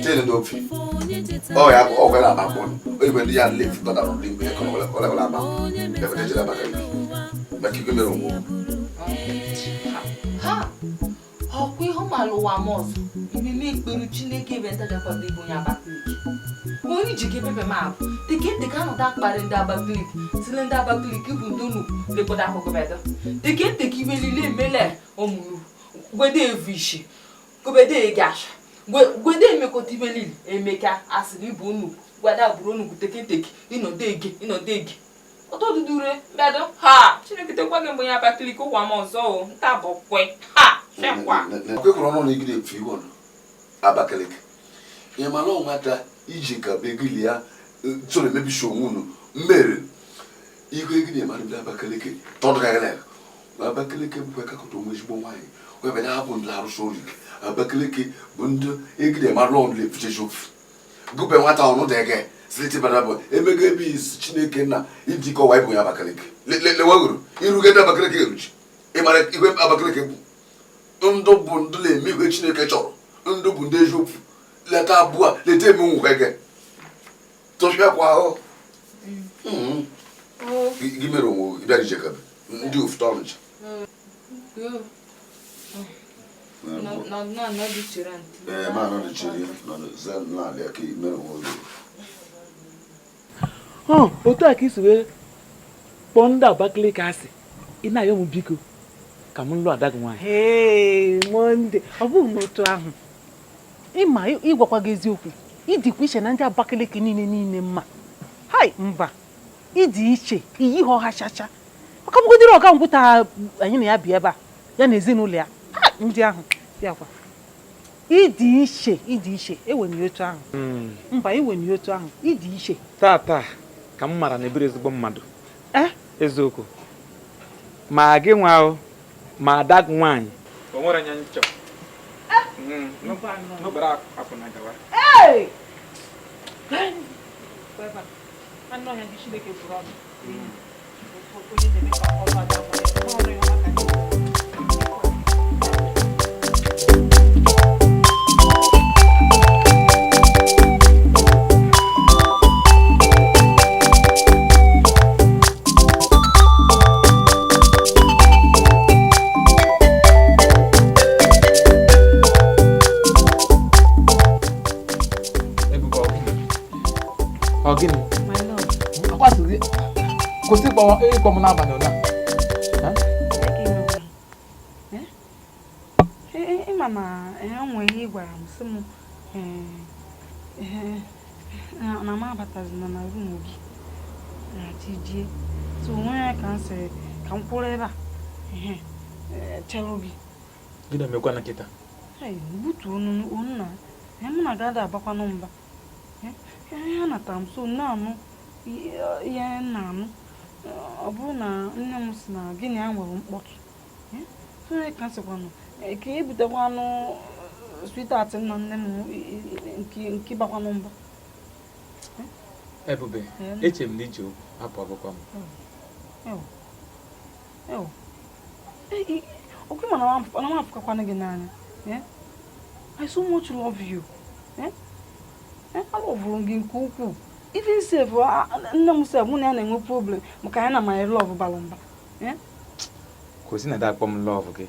Tell the ofi. Oh ya ọ gwara na akpọ. Oyibo ndị ya lefu tọdara ndị mgbe ekọ ọla ọla aba. Ebe ndị jere Abakaliki. Maka igwe mere onwe. Ha. Ọkwa ihe malụwa m ọzọ. Ibe m ekpere Chineke ebe ntajakwado ịbụ onye Abakaliki. Onye ji ka epepe m abụ. Dịka dịka anọta akparị ndị Abakaliki. Sile ndị Abakaliki bụ ndị unu lekọta akụkọ. Dịka dịka ibe niile emele omunu. Gwede evishi. Gwede gasha. Gwede emekọta ibe niile emeka asịrị ịbụ nnukwu gwada bụrụ nnukwu teketeke ịnọdụ ege ịnọdụ ege ọtọdụdure mbedo ha Chineke tekwa gị mgbe ya Abakaliki ụwa m ọzọ o nta bụ kwe ha chekwa kwekwuru ọnụ na igide efu iwe ọnụ Abakaliki ị mara nwata iji ka begili ya tụrụ emebishi onwe unu mmere ihu egide mara ndị Abakaliki tọdụgagara Abakaliki bụkwa kakọta onwe ezigbo nwaanyị wee ha bụ ndị arụsị ọrụ ike. Abakaliki bụ ndị egide mara ọnụ na-efuchechi ofu gụbe nwata ọnụ dege siliti bara bụ emego ebe isi Chineke na iji kọwa ịbụ ya Abakaliki lewegoro iruge ndị Abakaliki eruchi ịmara igwe Abakaliki bụ ndụ bụ ndụ na-eme ihe Chineke chọrọ ndụ bụ ndị eziokwu leta abụọ leta eme nwukwe gị tụfịakwa ahụ gị mere onwe gị bịara ijekabe ndị ofuto ọnụcha. Otu a ka isi wee kpọọ ndị Abakaliki asị ị na-ayọ m biko ka m lụọ ada gị nwaanyị. Ee, Monde, ọ bụghị n'otu ahụ. Ịma ịgwakwa gị eziokwu, ịdịkwa iche na ndị Abakaliki niile niile mma. Hai, mba, ịdị iche, iyi ha ọha chacha. Maka bụgodiri ọga ngwụta anyị na ya bi ebe a, ya na ezinụlọ ya. Ndị ahụ bịakwa ịdị iche ịdị iche enwere otu ahụ mba enwere otu ahụ ịdị iche tata ka m mara na ebere ezigbo mmadụ eziokwu ma gị nwa ma ada gị nwaanyị o nwere anya nchọ n'ụbara akwụna gawa anụ ọhịa ndị Chineke bụrụ ọnụ onye na-eme ka ọrụ ada ọrụ ya maka. Kwụsị ịkpọ m n'abalị ụna. Ịma na enwe ihe ị gwara m sị m na m abatazina na rum gị na tijie so onwe ya ka m sịrị ka m kwụrụ ebe a chere gị. Gịnị emekwa na kịta? Butuo onu na mụ na gada agbakwanụ mba. Ihe natara m so na-anụ ihe na-anụ ọ bụrụ na nne m si na gịnị ya nwere mkpọtụ ka sịkwanụ ka ebutekwanụ Sweetheart m na nne m nke bakwanụ mba. Ebube, eche m na iji okwu hapụ ọgụkwa m. Okwu ma na m afụkakwanụ gị n'anya. I so much love you. Alọvụrụ gị nke ukwuu. Even sef, nne m sef, mụ na ya na-enwe problem maka ya na my love bara mba. Kwụsị na akpọ m love gị.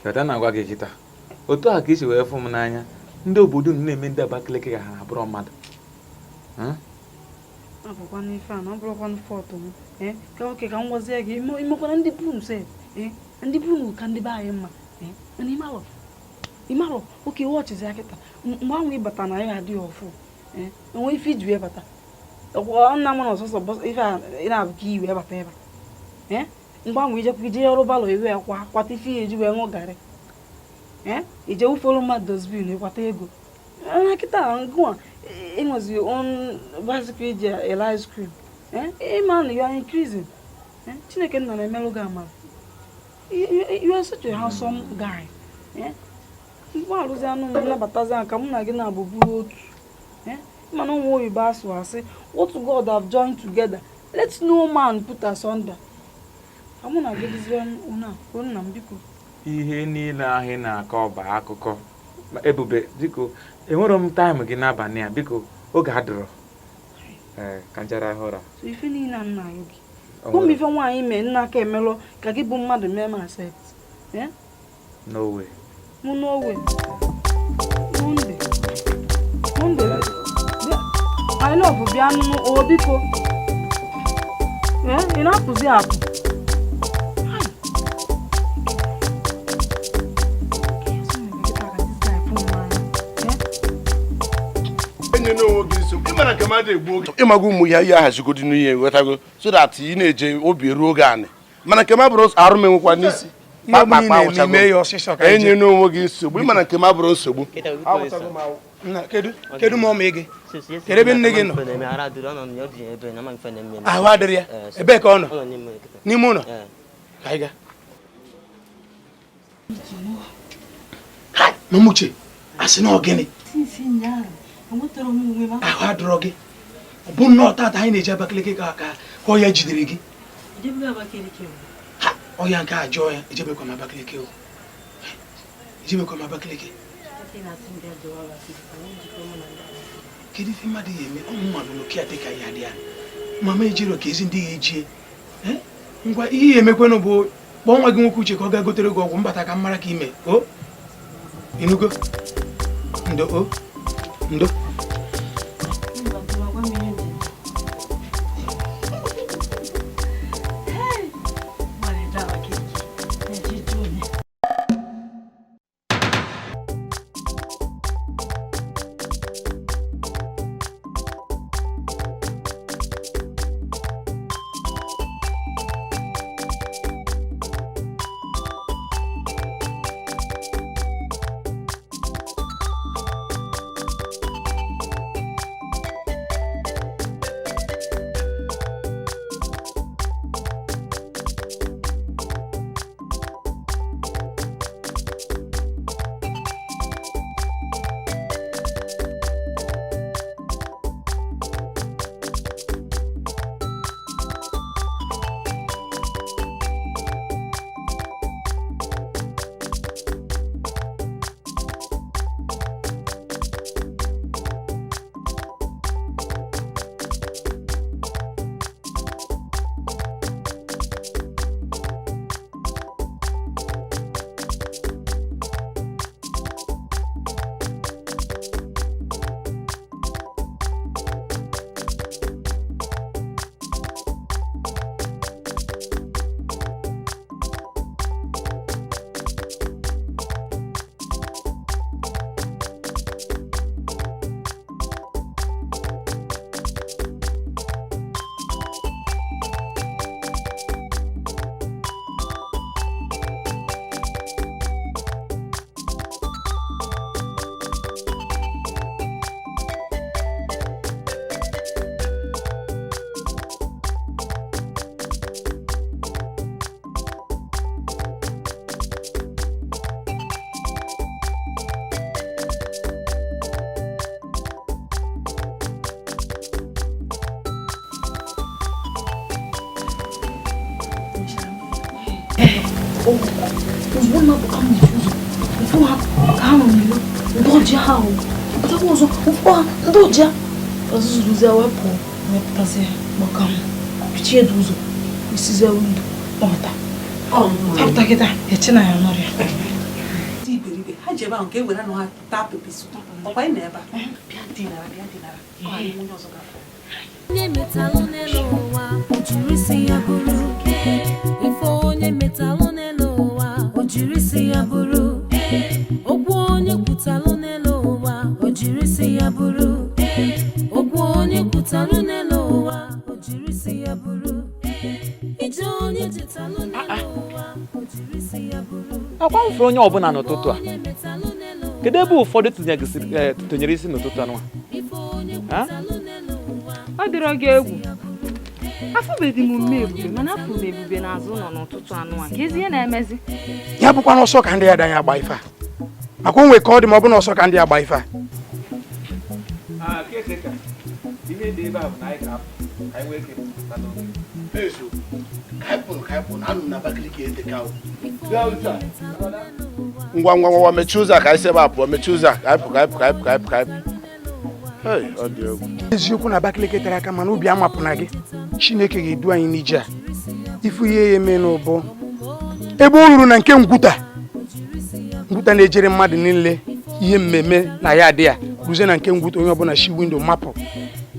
Kata na-agwa gị kịta. Otu a ka isi wee fụ m n'anya, ndị obodo unu na-eme ndị Abakaliki ka ha abụrụ mmadụ. Abụkwa n'ife a na ọ bụrụkwanụ fault m. Ka oke ka m gwazie gị, imekwana ndị bunu sef. Ndị bunu ka ndị be anyị mma. Mana ịmalụ oke wọchịzi akịta mgbe ahụ ịbata na ya adịghị ọfụ. Enwe ife iji wee bata. Nna m na ọsọsọ ife a ị na-abụ ka iyi wee bata ebe a. Mgbe ahụ ijekwa ije ọrụ balọ iwe kwa kwata ife ya eji wee ṅụ garị. Ije wufolu mmadụ dustbin ịkwata ego. Na kịta ngụwa ịnwezi own bicycle iji ele ice cream. Ịma na you are increasing. Chineke nna na-emelụ gị amara. You are such a handsome guy. Mgbe arụzi anụ m nabatazi ka mụ na gị na-abụ bụrụ otu. Mana ụmụ oyibo asụ asị, what God have joined together, let no man put asunder. Ka mụ na gị dịzie unu a, nna m biko. Ihe niile ahụ ị na-akọ bụ akụkọ. Ebube, biko, enwero m time gị n'abalị a, biko, oge adịrọ. Ka njara ahụ ụra. So ife niile a na-ayọ gị. Ụmụ ife nwaanyị mee nna aka emelụ ka gị bụ mmadụ mee m accept. No way. Mụ no way. Monday. Monday. I love bịa nụ o biko. Ị na-apụzi apụ. Ịmago ụmụ ihe ihe ahazigodi n'ihe ghọtago so that ị na-eje obi eruo oge anị mana nke m abụrụ arụ m enwekwa n'isi enye n'onwe gị nsogbu ịmana nke m abụrụ nsogbu. Kedu ma ọ ma gị? Kedu ebe nne gị nọ? Ahụ adịrị ya. Ebee ka ọ nọ? N'ime ụlọ? Ka anyị gaa. Mama Uche, asị na ọ gịnị? Ahụ adịrọ gị. Ọ bụ nnọọ tata anyị na-eji Abakaliki ka ka ọya jidere gị. Ha, ọya nke a jụọ ya, ejebekwa m Abakaliki o. Ejebekwa m Abakaliki. Kedu ife mmadụ ya eme? Ọ mmadụ na oke dị ka ya dị ya. Mama ejiro ka ezi ndị ya ejie. Ngwa ihe ya emekwenụ bụ kpọọ nwa gị nwoke Uche ka ọ gaa gotere gị ọgwụ mbata ka m mara ka ime. O? Inugo? Ndo o? Ndo? Ozugbo m na-apụ ka m mechie ụzọ, mfụ ha ka ha nọ n'ilo, ndị ọjị ha ahụ pụtakwa ọzọ, mfụ ha ndị ọjị ha ọzụzụzie wee pụọ, wee pụtazie maka m pichie dị ụzọ, isizie windo kpọta apụta kịta eche na ya nọrịa. Ndị iberibe ha ji ebe ahụ ka e were anụ ha taa pepe soup. Ọkwa ị nọ ebe a, bịa dinara, bịa dinara. Ọ ghara inwe onye ọzọ ga-afọ. Onye metalụ n'elu ụwa, o jiri isi ya bụrụ. Ife onye metalụ n'elu ụwa, o jiri isi ya bụrụ. Okwu onye kwutalụ n'elu ụwa, o jiri isi ya bụrụ. Okwu onye kwutalụ n'elu ụwa, o jiri isi ya bụrụ. Ije onye jetalụ n'elu ụwa, o jiri isi ya bụrụ. Akwa m fụrụ onye ọbụla n'ụtụtụ a, kedu ebe ụfọdụ tụnyere isi n'ụtụtụ anụ a? Ọ dịrọ gị egwu. Afụbeghị m mme Ebube, mana afụ m Ebube n'azụ ụlọ n'ụtụtụ anụ a. Ka ezi ihe na-emezi. Ya bụkwa n'ọsọ ka ndị ya daghị agba ife a, maka onwe ka ọ dị ma ọ bụ n'ọsọ ka ndị agba ife a. Ihe dị ebe a bụ na anyị ga-apụ ka anyị nwee ike pụta n'oge. Ngwa ngwa ngwa, mechie ụzọ a ka anyị si ebe a pụọ. Mechie ụzọ a ka anyị pụ, ka anyị pụ, ka anyị pụ, ka anyị pụ, ka anyị pụ. Hey, ọ dị egwu. Eziokwu na Abakaliki tere aka, mana obi amapụna gị. Chineke ga-edu anyị n'ije a. Ifu ihe ya eme n'ụbọ ebe o ruru na nke ngwuta ngwuta na-ejere mmadụ niile ihe mmemme na ya adị ya ruzie na nke ngwuta, onye ọbụla shi windo mapụ.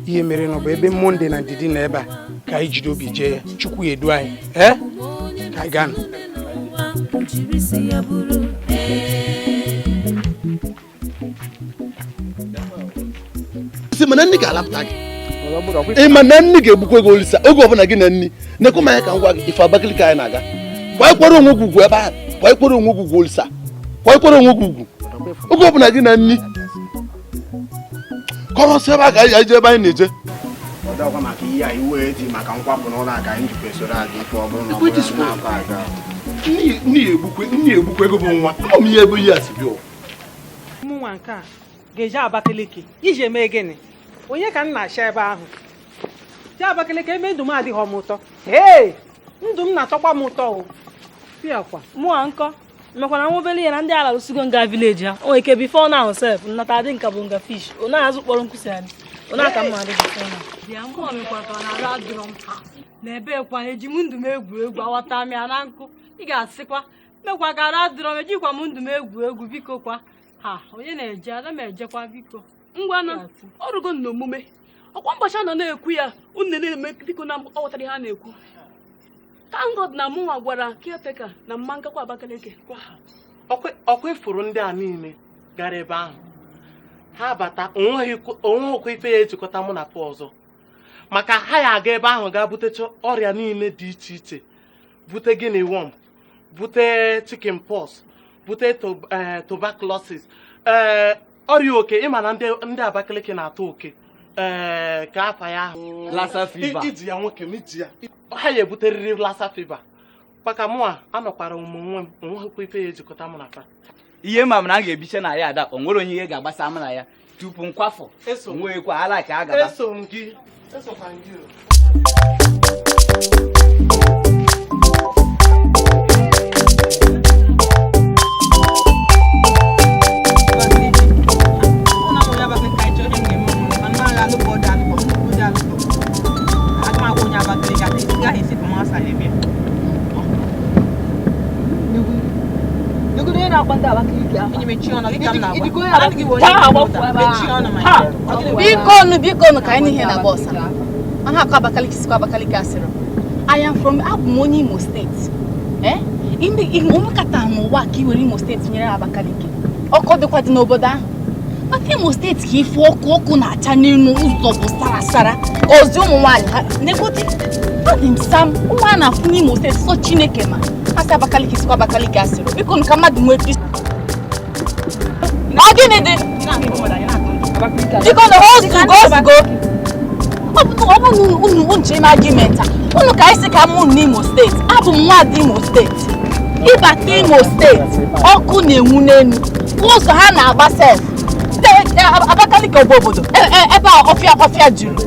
Ihe mere n'ụbọ ebe Monde na Ndidi na ebe a ka anyị jide obi jee ya. Chukwu ya edu anyị, ee, ka anyị gaa nụ. O jiri isi ya bụrụ. Sị mana nni ga-alapụta gị, ị ma na nni ga-egbukwa gị olisa oge ọbụla gị na nni na-ekwe m anya ka m gwa gị ife Abakaliki anyị na-aga. Kwa ịkwere onwe gị ugwu ebe ahụ, kwa ịkwere onwe gị ugwu olisa, kwa ịkwere onwe gị ugwu oge ọbụla gị na nni kọrọsị ebe a ka anyị jee ebe anyị na-eje. Ọ dọkwa maka ihe a iwe eji maka nkwapụ n'ụlọ a ka anyị jikwa esoro aga ife ọ bụrụ na ọ bụrụ na afọ aga. Nni egbukwe ego bụ nwa ama m ihe ebe ihe a si bịa ụwa. Mụnwa nke a ga-eje Abakaliki iji eme gịnị? Onye ka m na-acha ebe ahụ? Jee Abakaliki ebe ndụ m adịghị m ụtọ. Ee, ndụ m na-atọkwa m ụtọ o. Bịakwa. Mụa nkọ mekwana nwa obere ihe na ndị ala lụsigo nga vileji ha. O nwere ike before now sef nnata adị nka bụ nga fish. Ọ na-azụ kpọrọ nkwụsị anyị. Ọ na-aka mma adị before now. Bịa mụ mekwa ka ọ na-arụ adịrọ m ha. Na ebe kwa eji m ndụ m egwu egwu aghọta m ya na nkụ. Ị ga-asịkwa mekwa ka arụ adịrọ m, ejikwa m ndụ m egwu egwu biko kwa. Ha onye na-eje ada m ejekwa biko. Ngwanụ, ọrụgo n'omume. Ọkwa mbọchị a nọ na-ekwu ya, unu na-eme dịka na ọ ghọtara ihe a na-ekwu. Thank God na mụnwa gwara caretaker na mma nkakwa Abakaliki gwa ha. Ọkwa ifuru ndị a niile gara ebe ahụ ha bata, onweghịkwa ife ya ejikọta mụ na pụ ọzọ, maka ha ya aga ebe ahụ gaa butecha ọrịa niile dị iche iche, bute guinea worm, bute chicken pox, bute tuberculosis, ee ọrịa oke. Ịma na ndị Abakaliki na-atụ oke, ee ka afa ya ahụ Lassa fever. Iji ya nwoke m, iji ya ha ya ebuterịrị Lassa fever, maka mụ a anọkwara ụmụ nwe m, onweghịkwa ife ya ejikọta mụ na fa. Ihe ma m na a ga-ebiche na ya ada, o nwere onye ihe ga-agbasa m na ya tupu nkwafọ onweghịkwa ala ka a gaba. Eso m gị, esokwa m gị o. Biko biko ka anyị n'ihe na bọs a. Aha akọ Abakaliki sikwa Abakaliki asịrị. I am from abụ m onye Imo steeti. Eh? Omekata n'ụwa ka i were Imo steeti nyere Abakaliki. Ọkụ dịkwa dị n'obodo ahụ. Maka Imo steeti ka ife ọkụ ọkụ na-acha n'elu ụzọ bụ sara sara. Ozi ụmụ nwaanyị ha negodi adị m sam ụmụ a na-afụ n'Imo steeti sọ Chineke ma. Asị Abakaliki sikwa Abakaliki asịrị. Biko ka mmadụ nwee peace. Ọ gịnị dị? Biko na ozugbo ozugbo. Ọ bụ unu nche ime argument a. Unu ka anyị si ka mụ n'Imo steeti. Abụ m nwaada Imo steeti. Ịbata Imo steeti, ọkụ na-enwu n'elu. Ụzọ ha na-agba sef. Abakaliki bụ obodo ebe a ọfịa ọfịa juru.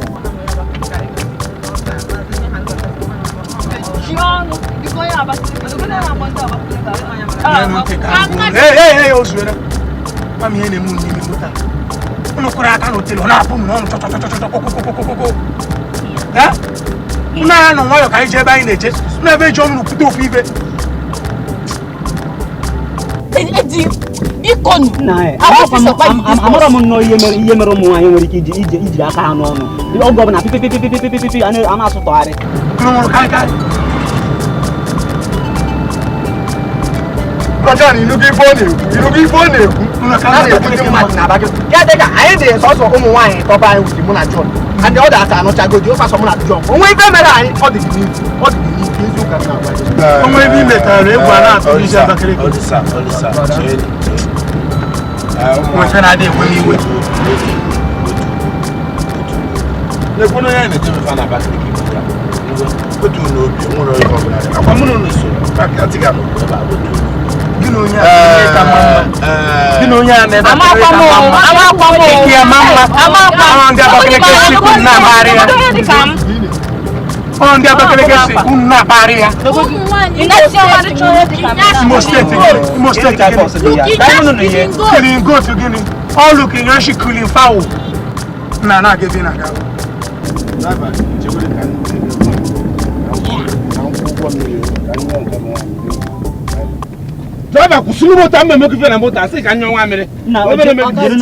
Ee, o zuere. Gwa m ihe na-eme unu n'ime moto a. Unu kụrụ aka n'otelu, ọ na-apụ m n'ọnụ chọchọchọchọchọ kokokokokoko. Unu agha nọ nwayọọ ka anyị jee ebe anyị na-eje. Unu ebe eji ọnụ kwute okwu ibe. Amara m nnọọ ihe mere ụmụ nwaanyị nwere ike iji ijiri aka ha n'ọnụ oge ọbụla pipipipipipipi a na-asụtọgharị. John, inugo ife ọ na-ekwu, inugo ife ọ na-ekwu. A na-ekwu ndị mmadụ na Abakaliki. Ya dịka anyị dị sọsọ ụmụ nwaanyị tọba anyị wuti mụ na John. And the others anụchago ji ụfa sọ mụ na John. Onwe ife mere anyị ọ dị gị n'ihu, ọ dị gị n'ihu eziokwu ka m na-agwa gị. Onwe ebe i metara egwu a na-atụ n'isi Abakaliki. Nwecha na-adị ekwe n'iwe. N'ekwu na onye na-eje mefa na Abakaliki bụ ya. Otu n'obi, nwere onye ọbụla. Akwa mụ na unu so, aka ebe a, otu Gị na onye a ka mma. Gị na onye a na-ebe ka mma. Ike ya ma mma. Ọ ndị Abakaliki si unu na-akpagharị ya. Ọ ndị Abakaliki si unu na-akpagharị ya. Imo steeti gịnị? Imo steeti gịnị? Killing goat gịnị? All looking yashi killing fowl. Na na-aga ebe ị na-aga. Driver kwụsịrị moto a mmemme ife na moto asị ka nyụọ nwa mmiri. Obere mmiri. Mmadụ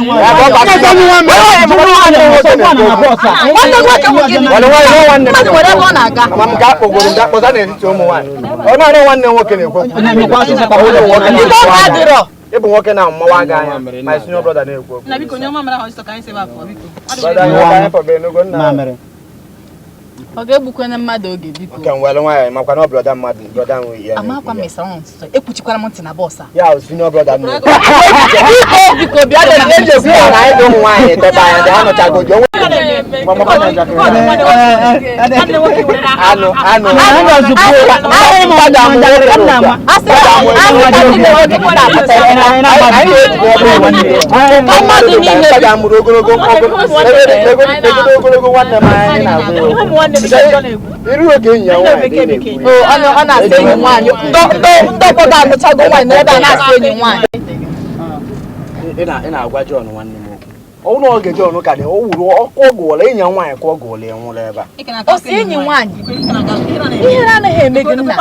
nwere ebe ọ na-aga. Ama m ga-akpọgoro m ga-akpọza n'etiti ụmụ nwaanyị. Ọ naanị nwanne m nwoke na-ekwu. Ibe ọ ga-adịrọ. Ịbụ nwoke na mmawa gị anya. My senior brother na-ekwu okwu. Na biko nye ọma mara ahụ ọsọ ka anyị sebe afọ biko. Brother, anyị ọka anyị fọbere n'ogo nna. Ọ ga-egbukwana mmadụ oge biko. Nke m were nwayọọ makwa na ọ brother mmadụ brother nwe ya. Amakwa m ịsa nsọ ekwuchikwara m ntị na bọs a. Ya o senior brother m. Biko biko bịa lere Eji ekwu ya na anyị dị ụmụ nwaanyị tọba anyị dị anọchago ji onwe. Anụ anụ. Mmadụ mụrụ ogologo ogologo nwanne m anyị na-agụ. Iru oge enyi ya nwaanyị na-ekwu. Ọ na-asị enyi nwaanyị. Ndị ọgbọ ga-anụchago nwaanyị n'ebe a na-asị enyi nwaanyị. Ị na-agwa John nwanne m okwu. Ọ bụrụ oge John ka dị, o wuru ọkụ ọgwụla enyi ya nwaanyị ka ọ gụọla ya nwụrụ ebe a. Ọ sị enyi nwaanyị. Ihere anaghị eme gị nna.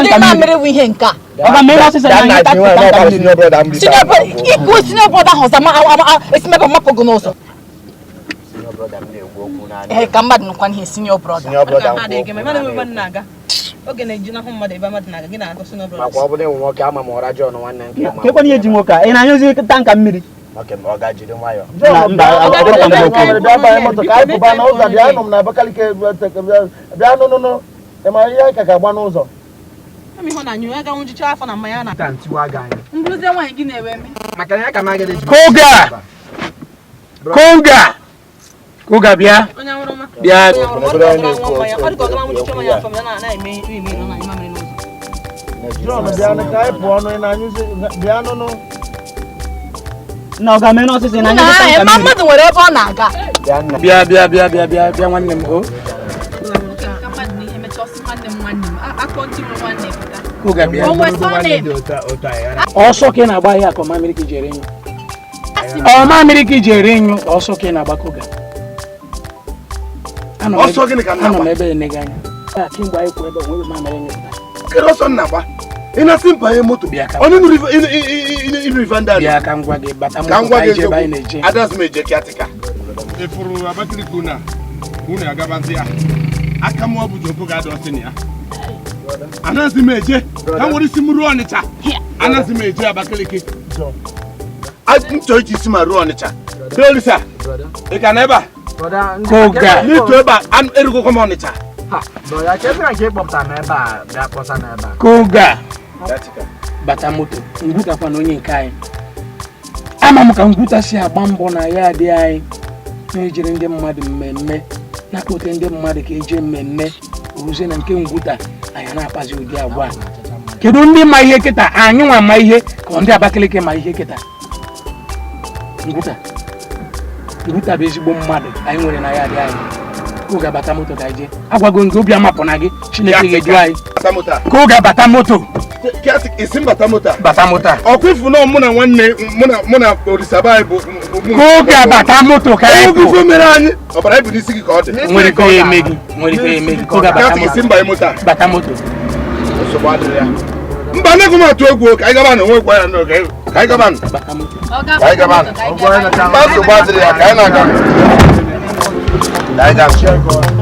Ndị mamịrị bụ ihe nke a. Ikwu senior brother ahụ ọzọ esi mebe mapụ gị n'ụzọ. Ee, ka mmadụ nụkwa ihe senior brother. Oge na-eji n'ahụ mmadụ ebe mmadụ na-aga gị na-agụ senior brother. Makwa ọ bụrụ ịnwe nwoke ama m ụra John nwanne nke ma. Kekwana ihe ji nwoke a, ị na-anyụzi tanka mmiri? Oke, ọ ga-jiri nwayọọ. Bịa banye moto ka anyị pụba n'ụzọ bịa nụ m na Abakaliki bịa nụnụnụ ị ma ihe anyị ka ga-agba n'ụzọ. Koga! Koga! Koga bịa. Bịa. John bịa nụ ka anyị pụọ nụ ị na-anyụzi bịa nụnụ. Na ọ ga-eme n'ọsịsọ na anyụzi tanka mmiri. Mmadụ nwere ebe ọ na-aga. Bịa bịa bịa bịa bịa bịa nwanne m o. Koga bịa. Ọsọ ka ị na-agba ahịa ka ọma mmiri ka iji ere nyụ. Ọma mmiri ka iji ere nyụ ọsọ ka ị na-agba Koga. Ọsọ gịnị ka m na-agba? Anọ m ebe ene gị anya. Kemgbe anyị kwụ ebe onwe mamịrị nyụpụta. Kedu ọsọ m na-agba? Ị na-asị m banye moto. Onye nụrụ ife ndị a. Bịa ka m gwa gị bata moto ka anyị jee ebe anyị na-eje. Adasị m eje kiatika. Ifuru Abakaliki unu a unu agabazi ya. Aka m ọ bụ Joko ga-ada ọsị na ya. Anaghịzi m eje ka m nwere isi m ruo Ọnịcha. Anaghịzi m eje Abakaliki. M chọrọ iji isi ma ruo Ọnịcha. Olisa, ị ka na ebe a? Koga. N'ịtụ ebe a, erugokwa m Ọnịcha. Koga. Bata moto, ngwutakwa na onye nke anyị. Ama m ka ngwuta si agba mbọ na ya adị anyị na-ejere ndị mmadụ mmemme na-akpọte ndị mmadụ ka eje mmemme oruzie na nke ngwuta anyị na-akpazi ụdị agwa a. Kedu ndị ma ihe kịta? Anyị nwa ma ihe ka ndị Abakaliki ma ihe kịta. Ngwuta. Ngwuta bụ ezigbo mmadụ anyị nwere na ya adị anyị. Ka oge abata moto ka anyị jee. Agwago m gị obi amapụ na gị. Chineke ga-edu anyị. Ka oge abata moto. Isi m bata moto a. Bata moto a. Ọkwa ifu na mụ na nwanne mụ na Orisaba anyị bụ. Ka oge abata moto ka anyị pụ. Ife mere anyị. Ọbara ibu n'isi gị ka ọ dị. Nwere ike ya eme gị. Nwere ike ya eme gị. Ka oge abata moto. Isi mba moto a. Bata moto. Nsogbu adịrị ya. Mba anaghị m atụ egwu ka anyị gaba na onwe gwa ya n'oge ka anyị gaba. Ka anyị gaba. Mba nsogbu adịrị ya ka anyị na-aga. Ka anyị gaba.